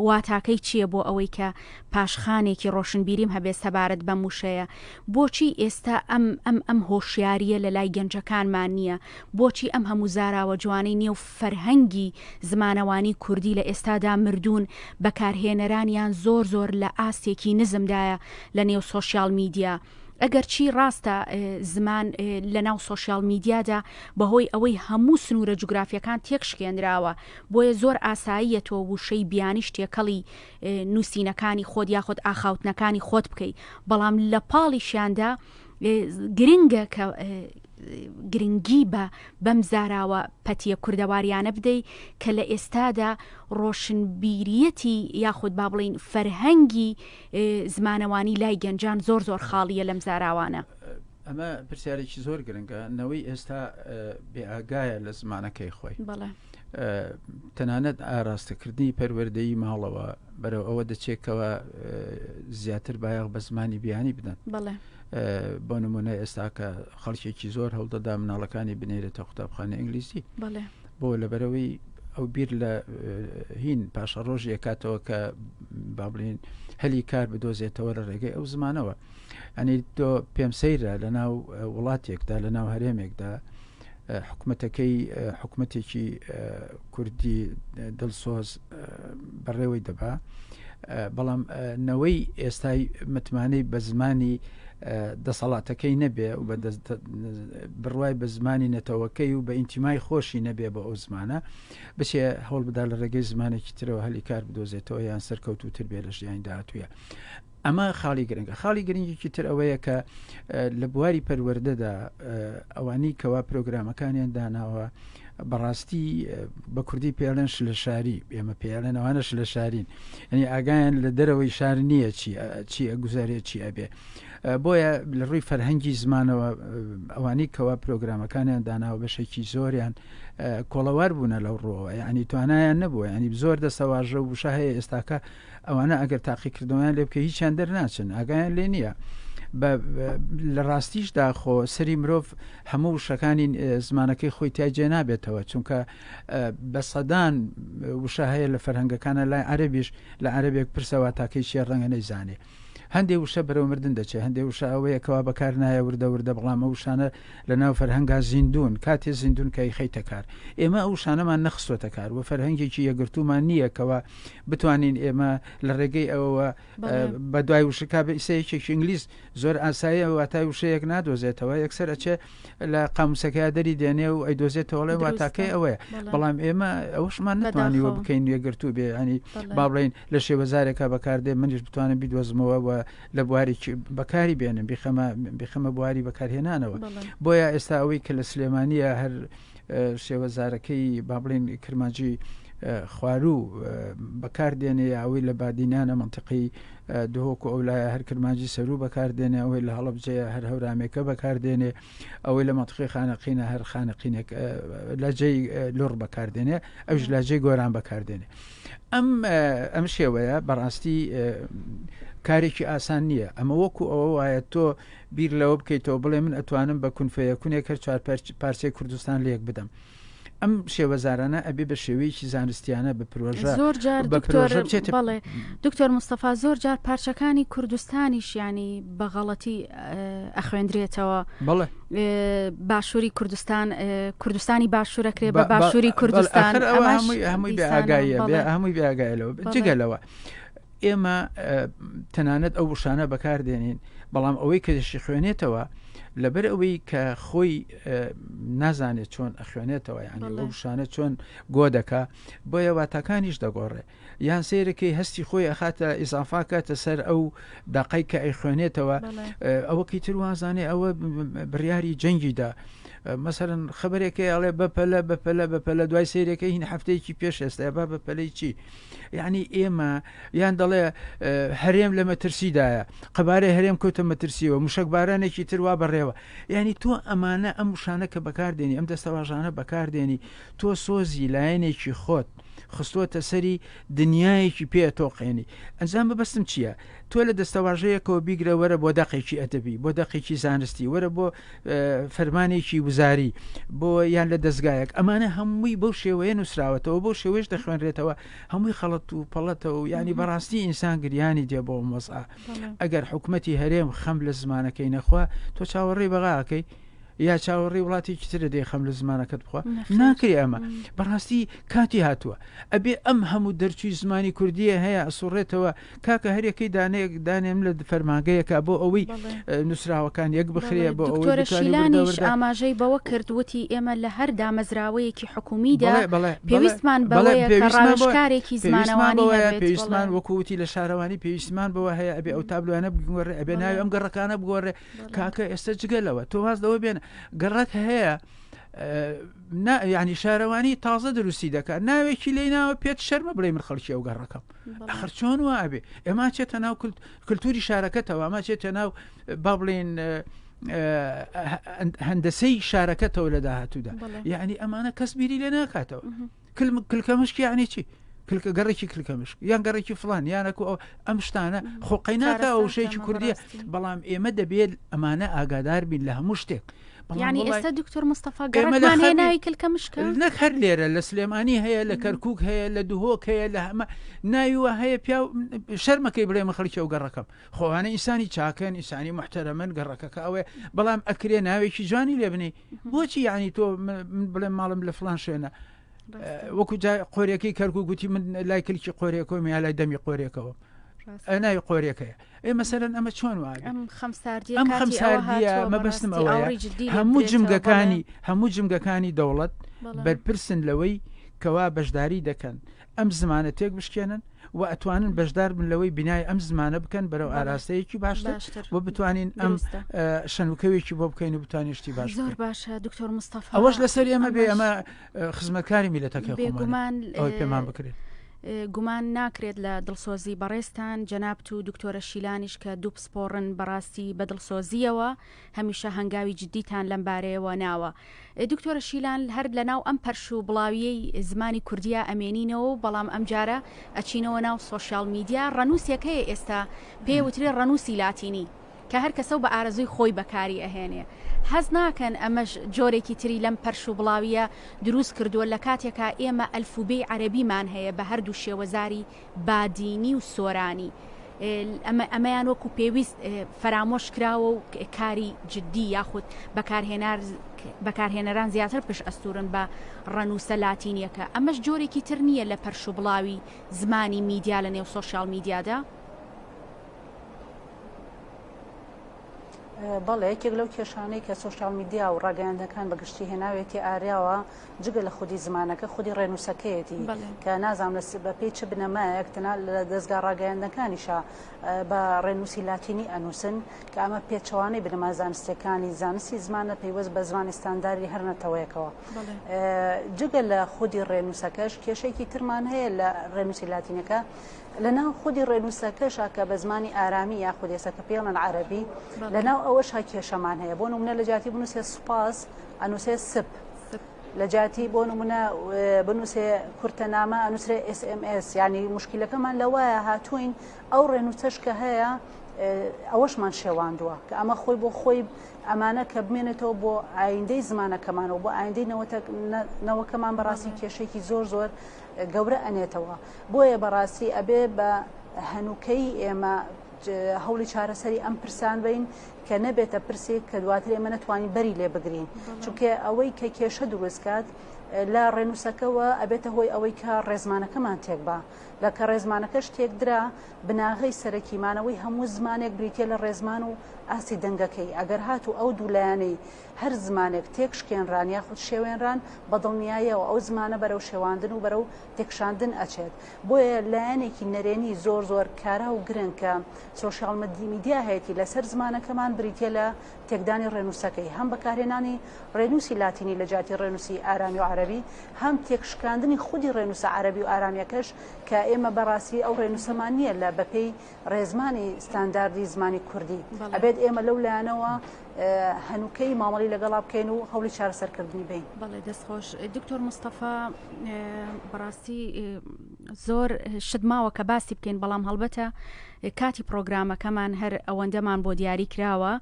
واتاکەی چییە بۆ ئەوەی کە پاشخانێکی ڕۆشنبیریم هەبێت سەبارەت بەم وشەیە بۆچی ئێستا ئەم ئەم ئەم هۆشیارییە لە لای گەنجەکانمان نییە؟ بۆچی ئەم هەموو زاراوە جوانەی نێو فەرهەنگی زمانەوانی کوردی لە ئێستادا مردوون، بەکارهێنەرانیان زۆر زۆر لە ئاستێکی نزمدایە لە نێو سۆشیال میدیا؟ ئەگەرچی ڕاستە زمان لە ناو سۆشیال میدیادا بەهۆی ئەوەی هەموو سنوورە جوگرافییەکان تێکشکێنراوە، بۆیە زۆر ئاساییە تۆ وشەی بیانیش تێکەڵی نووسینەکانی خۆت یاخود ئاخاوتنەکانی خۆت بکەی بەڵام لە پاڵیشیاندا گرنگە کە گرنگی بە بەم زاراوە پەتیە کوردەواریانە بدەی کە لە ئێستادا ڕۆشنبیریەتی یاخود با بڵین فەرهەنگی زمانەوانی لای گەنجان زۆر زۆر خاڵیە لەم زاراوانە. ئەمە پرسیارێکی زۆر گرنگە نەوەی ئێستا بێئاگایە لە زمانەکەی خۆی تەنانەت ئاراستەکردنی پەروەردەی ماڵەوە بەرەو ئەوە دەچێتەوە زیاتر بایەخ بە زمانی بیانی بدەن بۆ نمونە ئێستا کە خەڵکێکی زۆر هەوڵدەدا مناڵەکانی بنێرێتە قوتابخانە ئینگلیزی بۆ لەبەرەوەی ئەو بیر لە هین پاشە ڕۆژی کاتەوە کە با بڵین هەلی کار بدۆزێتەوە لە ڕێگەی ئەو زمانەوە ئەنی تۆ پێم سەیرە لە ناو وڵاتێکدا لە ناو هەرێمێکدا حکومەتەکەی حکومەتێکی کوردی دڵسۆز بەڕێوەی دەبا بەڵام نەوەی ئێستای متمانەی بە زمانی دەسەڵاتەکەی نەبێ و بە بڕوای بە زمانی نەتەوەکەی و بە ئینتیمای خۆشی نەبێ بە ئەو زمانە بچێ هەوڵ بدا لە ڕێگەی زمانێکی ترەوە هەلی کار بدۆزێتەوە یان سەرکەوتوتر بێ لە ژیانی داهاتوویە ئەمە خاڵی گرنگە. خاڵی گرنگێکی تر ئەوەیە کە لە بواری پەروەردەدا ئەوانەی کەوا پرۆگرامەکانیان داناوە بەڕاستی بە کوردی پێڵێن شلە شاری ئێمە پێڵێن ئەوانە شلە شارین ئەنی ئاگایان لە دەرەوەی شار نییە چی چی ئەگوزارێ چی ئەبێ بۆیە لە ڕووی فەرهەنگی زمانەوە ئەوانەی کەوا پرۆگرامەکانیان داناوە بەشێکی زۆریان کۆڵەوار بوونە لەو ڕووەوە یعنی توانایان نەبووە ینی زۆر دەستەواژە و وشە هەیە ئێستاکە ئەوانە ئەگەر تاقیکردنەوەیان لێ بکە هیچیان دەرناچن ئاگایان لێ نییە لە ڕاستیشدا خۆ سەری مرۆڤ هەموو وشەکانی زمانەکەی خۆی تای جێ نابێتەوە چونکە بە سەدان وشە هەیە لە فەرهەنگەکانە لای عەربیش لە عەربێک پرسەوە تاکەی چیە ڕەنگە نەیزانێ هەندێ وشە بەرەو مردن دەچێت هەندێ وشە ئەوەیە کەوا بەکار نایە وردە وردە بەڵام ئەو وشانە لە ناو فەرهەنگا زیندوون کاتێ زیندوون کە ئەیخەیتە کار ئێمە ئەو وشانەمان نەخستۆتە کار و فەرهەنگێکی یەکگرتوومان نییە کەوا بتوانین ئێمە لە ڕێگەی ئەوەوە بە دوای وشەکە بە ئیسە یەکێکی ئینگلیز زۆر ئاساییە واتای وشەیەک نادۆزێتەوە یەکسەر ئەچێ لە قاموسەکەیا دەری دێنێ و ئەیدۆزێتەوە ئەڵێ واتاکەی ئەوەیە بەڵام ئێمە ئەوشمان نەتوانیوە بکەین یەکگرتوو بێ ینی با بڵێین لە شێوەزارێکا بەکاردێ منیش بتوانم بیدۆزمەوە و لە بوارێکی بەکاری بێنم بیخەمە بیخەمە بواری بەکارهێنانەوە بۆیە ئێستا ئەوەی کە لە سلێمانیە هەر شێوەزارەکەی با بڵێین کرمانجی خواروو بەکار دێنێ یا ئەوەی لە بادینانە منطقی دهۆک و ئەولایە هەر کرمانجی سەروو بەکار دێنێ ئەوەی لە هەڵەبجەیە هەر هەورامێکە بەکار دێنێ ئەوەی لە منطقی خانەقینە هەر خانەقینێک لەجێی لوڕ بەکار دێنێ ئەوش لاجێی گۆران بەکار دێنێ ئەم ئەم شێوەیە بەڕاستی کارێکی ئاسان نییە ئەمە وەکو ئەوە وایە تۆ بیر لەوە بکەیتەوە بڵێ من ئەتوانم بە کونفەیەکونێک هەر چوار پارچەی کوردستان لێک بدەم. ئەم شێوەزارانە ئەبێ بە شێوەیەکی زانستیانە بە پرۆژە زۆر جار بە پرۆژە بچێتە بەڵێ دکتۆر مستەفا زۆر جار پارچەکانی کوردستانیش ینی بە غەڵەتی ئەخوێندرێتەوە بەڵێ باشووری کوردستان کوردستانی باشوورەکرێ بە باشووری کوردستان هەمووی هەمووی بێ ئاگاییە هەمووی بێ ئاگایە لەوە جگە لەوە. ئێمە تەنانەت ئەو وشانە بەکاردێنین بەڵام ئەوەی کە دەشی خوێنێتەوە لەبەر ئەوەی کە خۆی نازانێت چۆن ئەخوێنێتەوە یعنی ئەو وشانە چۆن گۆ دەکا بۆیە واتاکانیش دەگۆڕێ یان سەیرەکەی هەستی خۆی ئەخاتە ئیزافا کاتە سەر ئەو دەقەی کە ئەیخوێنێتەوە ئەوەکی تر وازانێ ئەوە بڕیاری جەنگیدا مەسەرن خبرێکی ئەڵێ بەپەلە بەپەلە بەپەلە دوای سیرەکە هین هەفتەیەکی پێش ئێستا با بەپەلەی چی یعنی ئێمە یان دەڵێ هەرێم لە مەترسیدایە قەبارەی هەرێم کەوتە مەترسیەوە مشک بارانێکی تروا بەڕێوە یعنی تۆ ئەمانە ئەم وشانە کە بەکاردێنی ئەم دەستەواژانە بەکاردێنی تۆ سۆزی لایەنێکی خۆت خستووەتە سەری دنیایەکی پێ ئەتۆقێنی. ئەنجام مەبەستم چییە؟ تۆ لە دەستەواژەیەکەوە بیگرە وەرە بۆ دەقێکی ئەدەبی، بۆ دەقێکی زانستی، وەرە بۆ فەرمانێکی وزاری، بۆ یان لە دەزگایەک، ئەمانە هەمووی بەو شێوەیە نووسراوەتەوە، بەو شێوەیەش دەخوێنرێتەوە، هەمووی خەڵەت و پەڵەتە و یانی بەڕاستی ئینسان گریانی دێ بۆ ئەم وەزعە. ئەگەر حکومەتی هەرێم خەم لە زمانەکەی نەخوا، تۆ چاوەڕێی بەغا ئەکەی؟ یا چاوەڕێی وڵاتێکی ترە دێ خەم لە زمانەکەت بخوا ناکرێ ئەمە بەڕاستی کاتی هاتووە ئەبێ ئەم هەموو دەرچوی زمانی کوردیە هەیە ئەسوڕێتەوە کاکە هەرەکەی دانەیەک دانێم لە فەرمانگەیەکە بۆ ئەوەی نووسراوەکان یەک بخرێ بۆ دکتۆرە شیلانیش ئاماژەی بەوە کرد وتی ئێمە لە هەر دامەزراوەیەکی حکومیدا پێویستمان بەوەیە کە ڕاوێژکارێکی زمانەوانی هەبێت پێویستمان وەکو وتی لە شارەوانی پێویستمان بەوە هەیە ئەبێ ئەو تابلوانە بگۆڕێ ئەبێ ناوی ئەم گەڕەکانە بگۆڕێ کاکە ئێستا جگە لەوە تۆ واز لەوە بێنە گەڕەک هەیە ینی شارەوانی تازە دروستی دەکات ناوێکی لی ناوە پێت شەرمە بڵێ من خەڵکی ئەو گەڕەکەم ئەخر چۆن وا ئەبێ ئێمە چێتە ناو کللتوری شارەکەتەوە ئەمە چێتە ناو با بڵێن هەندەسەی شارەکەتەوە لە داهاتوودا یعنی ئەمانە کەس بیری لێ ناکاتەوە کلکەمشک یعنی چی؟ کلکە گەڕێکی کلکەمشک یان گەڕێکی فلان یانەکو ئەو ئەم شتانە خۆ قەیناکە ئەو شەیەکی کوردیە بەڵام ئێمە دەبێت ئەمانە ئاگادار بین لە هەموو شتێک یعنی ئێستا دکتۆر مستەفا گەڕەکمان هەیە ناوی کلکە مشکە نەک هەر لێرە لە سلێمانی هەیە لە کەرکک هەیە لە دهۆک هەیە لە هەمە ناویوە هەیە پیا شەرمەکەی بڵێ من خەڵکی ئەو گەڕەکەم خۆوانە ئینسانی چاکەن ئینسانی محتەرەمن گەڕەکەکە ئەوەیە بەڵام ئەکرێ ناوێکی جوانی لێ بنێی بۆچی یعنی تۆ من بڵێم ماڵم لە فلان شوێنە وەکو قۆرەکەی کەرکک گوتی من لای کلکی قۆرێکەوە یا لای دەمی قۆرێکەوە ناوی قۆرێکەیە ئێ مەسەرەن ئەمە چۆن وایە ئەم خەمساردیە ئەم خەمساردیە مەبەستم ئەوەیە هەموو جمگەکانی هەموو جمگەکانی دەوڵەت بەرپرسن لەوەی کەوا بەشداری دەکەن ئەم زمانە تێک بشکێنن و ئەتوانن بەشدار بن لەوەی بینای ئەم زمانە بکەن بەرەو ئاراستەیەکی باشتر و بتوانین ئەم شەنوکەوێکی بۆ بکەین و بتوانین شتی باش زۆر باشە دکتۆر مستەفا ئەوەش لەسەر ئێمە بێ ئەمە خزمەتکاری میلەتەکە بێگومان ئەوەی پێمان بکرێت. گومان ناکرێت لە دڵسۆزی بەڕێزتان جەنابت و دکتۆرە شیلانیش کە دوو پسپۆڕن بەڕاستی بە دڵسۆزییەوە هەمیشە هەنگاوی جدیتان لەم بارەیەوە ناوە. دکتۆرە شیلان هەر لەناو ئەم پەرش و بڵاویەی زمانی کوردیا ئەمێنینەوە و بەڵام ئەمجارە ئەچینەوە ناو سۆشیاڵ میدیا ڕەنووسێک هەیە ئێستا پێی وترێ ڕەنووسی لاتینی کە هەر کەسە و بە ئارەزووی خۆی بەکاری ئەهێنێ هەست ناکەن ئەمەش جۆرێکی تری لەم پەرش و بڵاویە دروست کردووە لە کاتێکا ئێمە ئەلفوبێی عەرەبیمان هەیە بە هەردوو شێوەزاری بادینی و سۆرانی ئەمە ئەمەیان وەکو پێویست فەرامۆش کراوە و کاری جدی یاخود بەکارهێنار بەکارهێنەران زیاتر پشت ئەستورن بە ڕەنووسە لاتینیەکە ئەمەش جۆرێکی تر نییە لە پەرش و بڵاوی زمانی میدیا لە نێو سۆشیال میدیادا؟ بەڵێ یەکێک لەو کێشانەی کە سۆشیال میدیا و ڕاگەیاندنەکان بە گشتی هێناوێتی ئاریاوە جگە لە خودی زمانەکە خودی ڕێنووسەکەیەتی کە نازانم لە بە پێی چ بنەمایەک تەنها لە دەزگا ڕاگەیاندنەکانیشا بە ڕێنووسی لاتینی ئەنووسن کە ئەمە پێچەوانەی بنەما زانستیەکانی زانستی زمانە پەیوەست بە زمانی ستانداری هەر نەتەوەیەکەوە. جگە لە خودی ڕێنووسەکەش کێشەیەکی ترمان هەیە لە ڕێنووسی لاتینەکە لە ناو خودی ڕێنووسەکەشا کە بە زمانی ئارامی یاخود ئێستا کە پێڵەن عەرەبی لە ناو ئەوەشا کێشەمان هەیە بۆ نمونە لە جیاتی بنووسێ سوپاس ئەنووسێ سپ لە جیاتی بۆ نمونە بنووسێ کورتە نامە ئەنووسرێ SMS ینی مشکلەکەمان لەوایە هاتوین ئەو ڕێنووسەش کە هەیە ئەوەشمان شێواندووە کە ئەمە خۆی بۆ خۆی ئەمانە کە بمێنێتەوە بۆ ئایندەی زمانەکەمانەوە بۆ ئایندەی نەوەکەمان بەڕاستی کێشێکی زۆر زۆر گەورە ئەنێتەوە بۆیە بەڕاستی ئەبێ بە هەنووکەی ئێمە هەوڵی چارەسەری ئەم پرسان بین کە نەبێتە پرسێک کە دواتر ئێمە نەتوانین بەری لێ بگرین چونکە ئەوەی کە کێشە دروستکات. لە ڕێنووسەکەوە ئەبێتە هۆی ئەوەی کە ڕێزمانەکەمان تێکبا. لە کە ڕێزمانەکەش تێکدرا، بناغەی سەرەکی مانەوەی هەموو زمانێک بریتییە لە ڕێزمان و ئاستی دەنگەکەی. ئەگەر هاتوو ئەو دوو لایەنەی هەر زمانێک تێکشکێنران یاخود شێوێنران، بە دڵنیایەوە ئەو زمانە بەرەو شێواندن و بەرەو تێکشاندن ئەچێت. بۆیە لایەنێکی نەرێنی زۆر زۆر کارا و گرنگ کە سۆشیال میدیا هەیەتی لەسەر زمانەکەمان بریتییە لە تێکدانی ڕێنووسەکەی، هەم بەکارهێنانی ڕێنووسی لاتینی لە جیاتی ڕێنووسی ئارامی و عەرەبی، هەم تێکشکاندنی خودی ڕێنووسە عەرەبی و ئارامییەکەش کە ئێمە بەڕاستی ئەو ڕێنووسەمان نییە لە بەپێی ڕێزمانی ستانداردی زمانی کوردی. ئەبێت ئێمە لەو لایەنەوە هەنووکەی مامەڵی لەگەڵا بکەین و هەوڵی چارەسەرکردنی بەین. بەڵێ دەست خۆش دکتۆر مستەفا بەڕاستی زۆر شت ماوە کە باسی بکەین بەڵام هەڵبەتە کاتی پرۆگرامەکەمان هەر ئەوەندەمان بۆ دیاری کراوە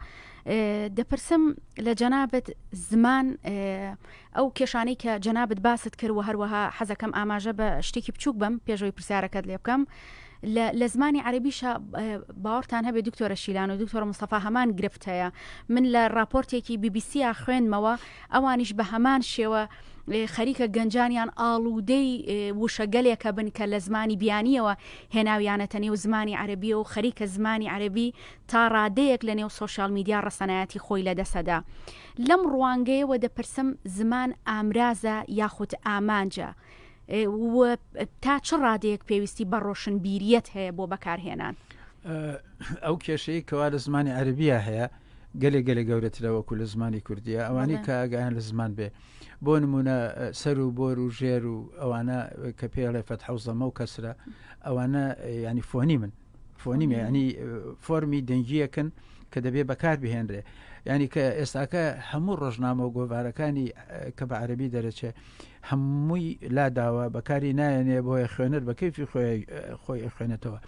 دەپرسم لە جەنابت زمان ئەو کێشانەی کە جەنابت باست کرد و هەروەها حەزەکەم ئاماژە بە شتێکی بچووک بم پێشەوەی پرسیارەکەت لێ بکەم لە زمانی عەربیشە باوەڕتان هەبێ دکتۆرە شیلان و دکتۆرە مستەفا هەمان گرفت هەیە من لە راپۆرتێکی بیبیسیا خوێندمەوە ئەوانیش بە هەمان شێوە خەریکە گەنجانیان ئاڵوودەی وشەگەلێکە بن کە لە زمانی بیانیەوە هێناویانەتە نێو زمانی عەربیە و خەریکە زمانی عەربی تا ڕادەیەک لە نێو سۆشیال میدیا ڕەسەنایەتی خۆی لەدەسەدا. لەم ڕوانگەیەوە دەپرسم زمان ئامرازە یاخود ئامانجە؟ و تا چ ڕادەیەک پێویستی بە ڕۆشنبیریەت هەیە بۆ بەکارهێنان؟ ئەو کێشەی کەوا لە زمانی عەربیە هەیە گەلێ گەلێ گەورەترە وەکو لە زمانی کوردیە ئەوانەی کە ئاگایان لە زمان بێ بۆ نمونە سەر و بۆر و ژێر و ئەوانە کە پێڵێ فەتحە و زەمە و کەسرە ئەوانە ینی فۆنی من فۆنیمە ینی فۆرمی دەنگیەکن کە دەبێ بەکار بهێنرێ ینی کە ئێستاکە هەموو ڕۆژنامە و گۆڤارەکانی کە بە عەربی دەرەچێ هەمووی لاداوە بەکاری نایەنێ بۆیە خوێنەر بە کەیفی خۆی خوێنێتەوە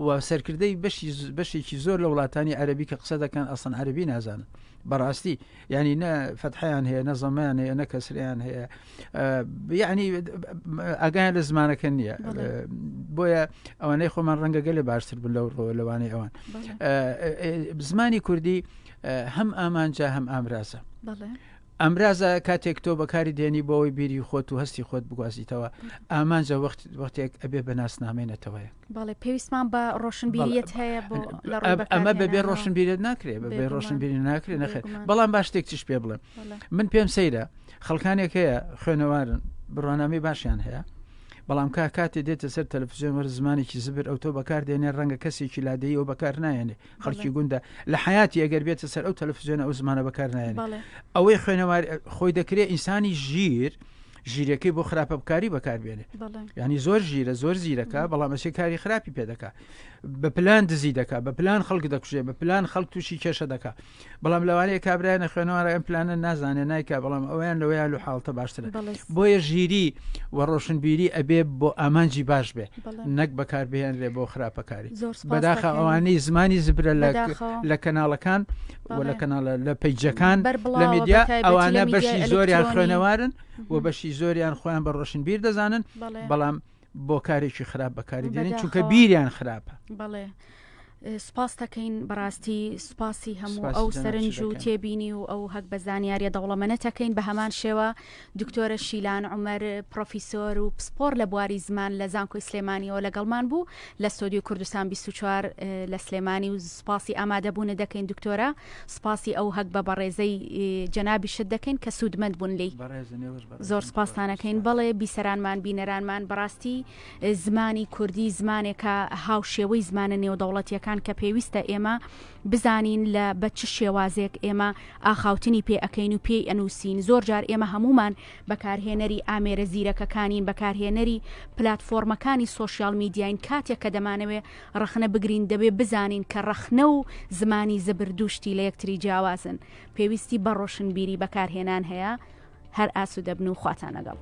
و سەرکردەی بەشی بەشێکی زۆر لە وڵاتانی عەربی کە قسە دەکەن ئەسڵەن عەربی نازانن بەڕاستی ینی نە فەتحیان هەیە نە زەمەیان هەیە نە کەسریان هەیە یعنی ئاگایان لە زمانەکە نییە بۆیە ئەوانەی خۆمان ڕەنگە گەلێ باشتر بن لەو ڕۆ لەوانەی ئەوان زمانی کوردی هەم ئامانجە هەم ئامرازە ئامرازە کاتێک تۆ بەکاری دێنی بۆ ئەوەی بیری خۆت و هەستی خۆت بگوازیتەوە، ئامانجە وەخت وەختێک ئەبێ بە ناسنامەی نەتەوەیەک. بەڵێ پێویستمان بە ڕۆشنبیریەت هەیە بۆ لە ڕووی ئەمە بەبێ بەکارهێنانەوە. ڕۆشنبیریەت ناکرێ بەبێ بێگومان. ڕۆشنبیری ناکرێ نەخێر بێگومان. بەڵام با شتێک تریش پێ بڵێم بەڵێ. من پێم سەیرە خەڵکانێک هەیە خوێنەوارن بڕوانامەی باشیان هەیە بەڵام کا کاتێ دێتە سەر تەلەفزیۆن وەر زمانێکی زبر ئەوتۆ بەکار دێنێ ڕەنگە کەسێکی لادێی ئەو بەکار نایەنێ خەڵکی گوندە لە حیاتی ئەگەر بێتە سەر ئەو تەلەفزیۆنە ئەو زمانە بەکار نایەنێ ئەوەی خوێنەوار خۆی دەکرێت ئینسانی ژیر ژیرەکەی بۆ خراپە بکاری بەکاربێنێ ینی زۆر ژیرە زۆر زیرەکە بەڵام ئەچێ کاری خراپی پێ دەکا بە پلان دزی دەکا بە پلان خەڵک دەکوژێ بە پلان خەڵک تووشی کێشە دەکا بەڵام لەوانەیە کابرای نەخوێنەوارە ئەم پلانە نازانێ نایکا بەڵام ئەویان لەوەیان لە حاڵتە باشترە بۆیە ژیری و ڕۆشنبیری ئەبێ بۆ ئامانجی باش بێ نەک بەکاربهێنرێ بۆ خراپەکاری بەداخە ئەوانەی زمانی زبرە لە کەناڵەکان و لە کەناڵە لە پەیجەکان لە میدیا ئەوانە بەشی زۆریان خوێنەوارن و بەشی زۆریان خۆیان بە ڕۆشنبیر دەزانن بەڵام بۆ کارێکی خراپ بەکاری دێنن چونکە بیریان خراپە. بەڵێ سوپاست دەکەین بەڕاستی سوپاسی هەموو ئەو سەرنج و تێبینی و ئەو هەک بە زانیاریە دەوڵەمەنەتەکەین بە هەمان شێوە دکتۆرە شیلان عومەر پرۆفیسۆر و پسپۆر لە بواری زمان لە زانکۆی سلێمانیەوە لەگەڵمان بوو لە ستۆدیۆی کوردستان 24 لە سلێمانی و سوپاسی ئامادەبوونە دەکەین دکتۆرە سوپاسی ئەو هەک بە بەڕێزەی جەنابیشت دەکەین کە سوودمەند بوون لێی زۆر سوپاستانەکەین بەڵێ بیسەرانمان بینەرانمان بەڕاستی زمانی کوردی زمانێکە هاوشێوەی زمانە نێودەوڵەتیەکان کە پێویستە ئێمە بزانین لە بە چ شێوازێک ئێمە ئاخاوتنی پێ ئەکەین و پێی ئەنووسین زۆر جار ئێمە هەمومان بەکارهێنەری ئامێرە زیرەکەکانین بەکارهێنەری پلاتفۆرمەکانی سۆشیال میدیاین کاتێک کە دەمانەوێ ڕەخنە بگرین دەبێ بزانین کە ڕەخنە و زمانی زبر دوو شتی لە یەکتری جیاوازن پێویستی بە ڕۆشنبیری بەکارهێنان هەیە هەر ئاسوودەبن و خواتان لەگەڵ.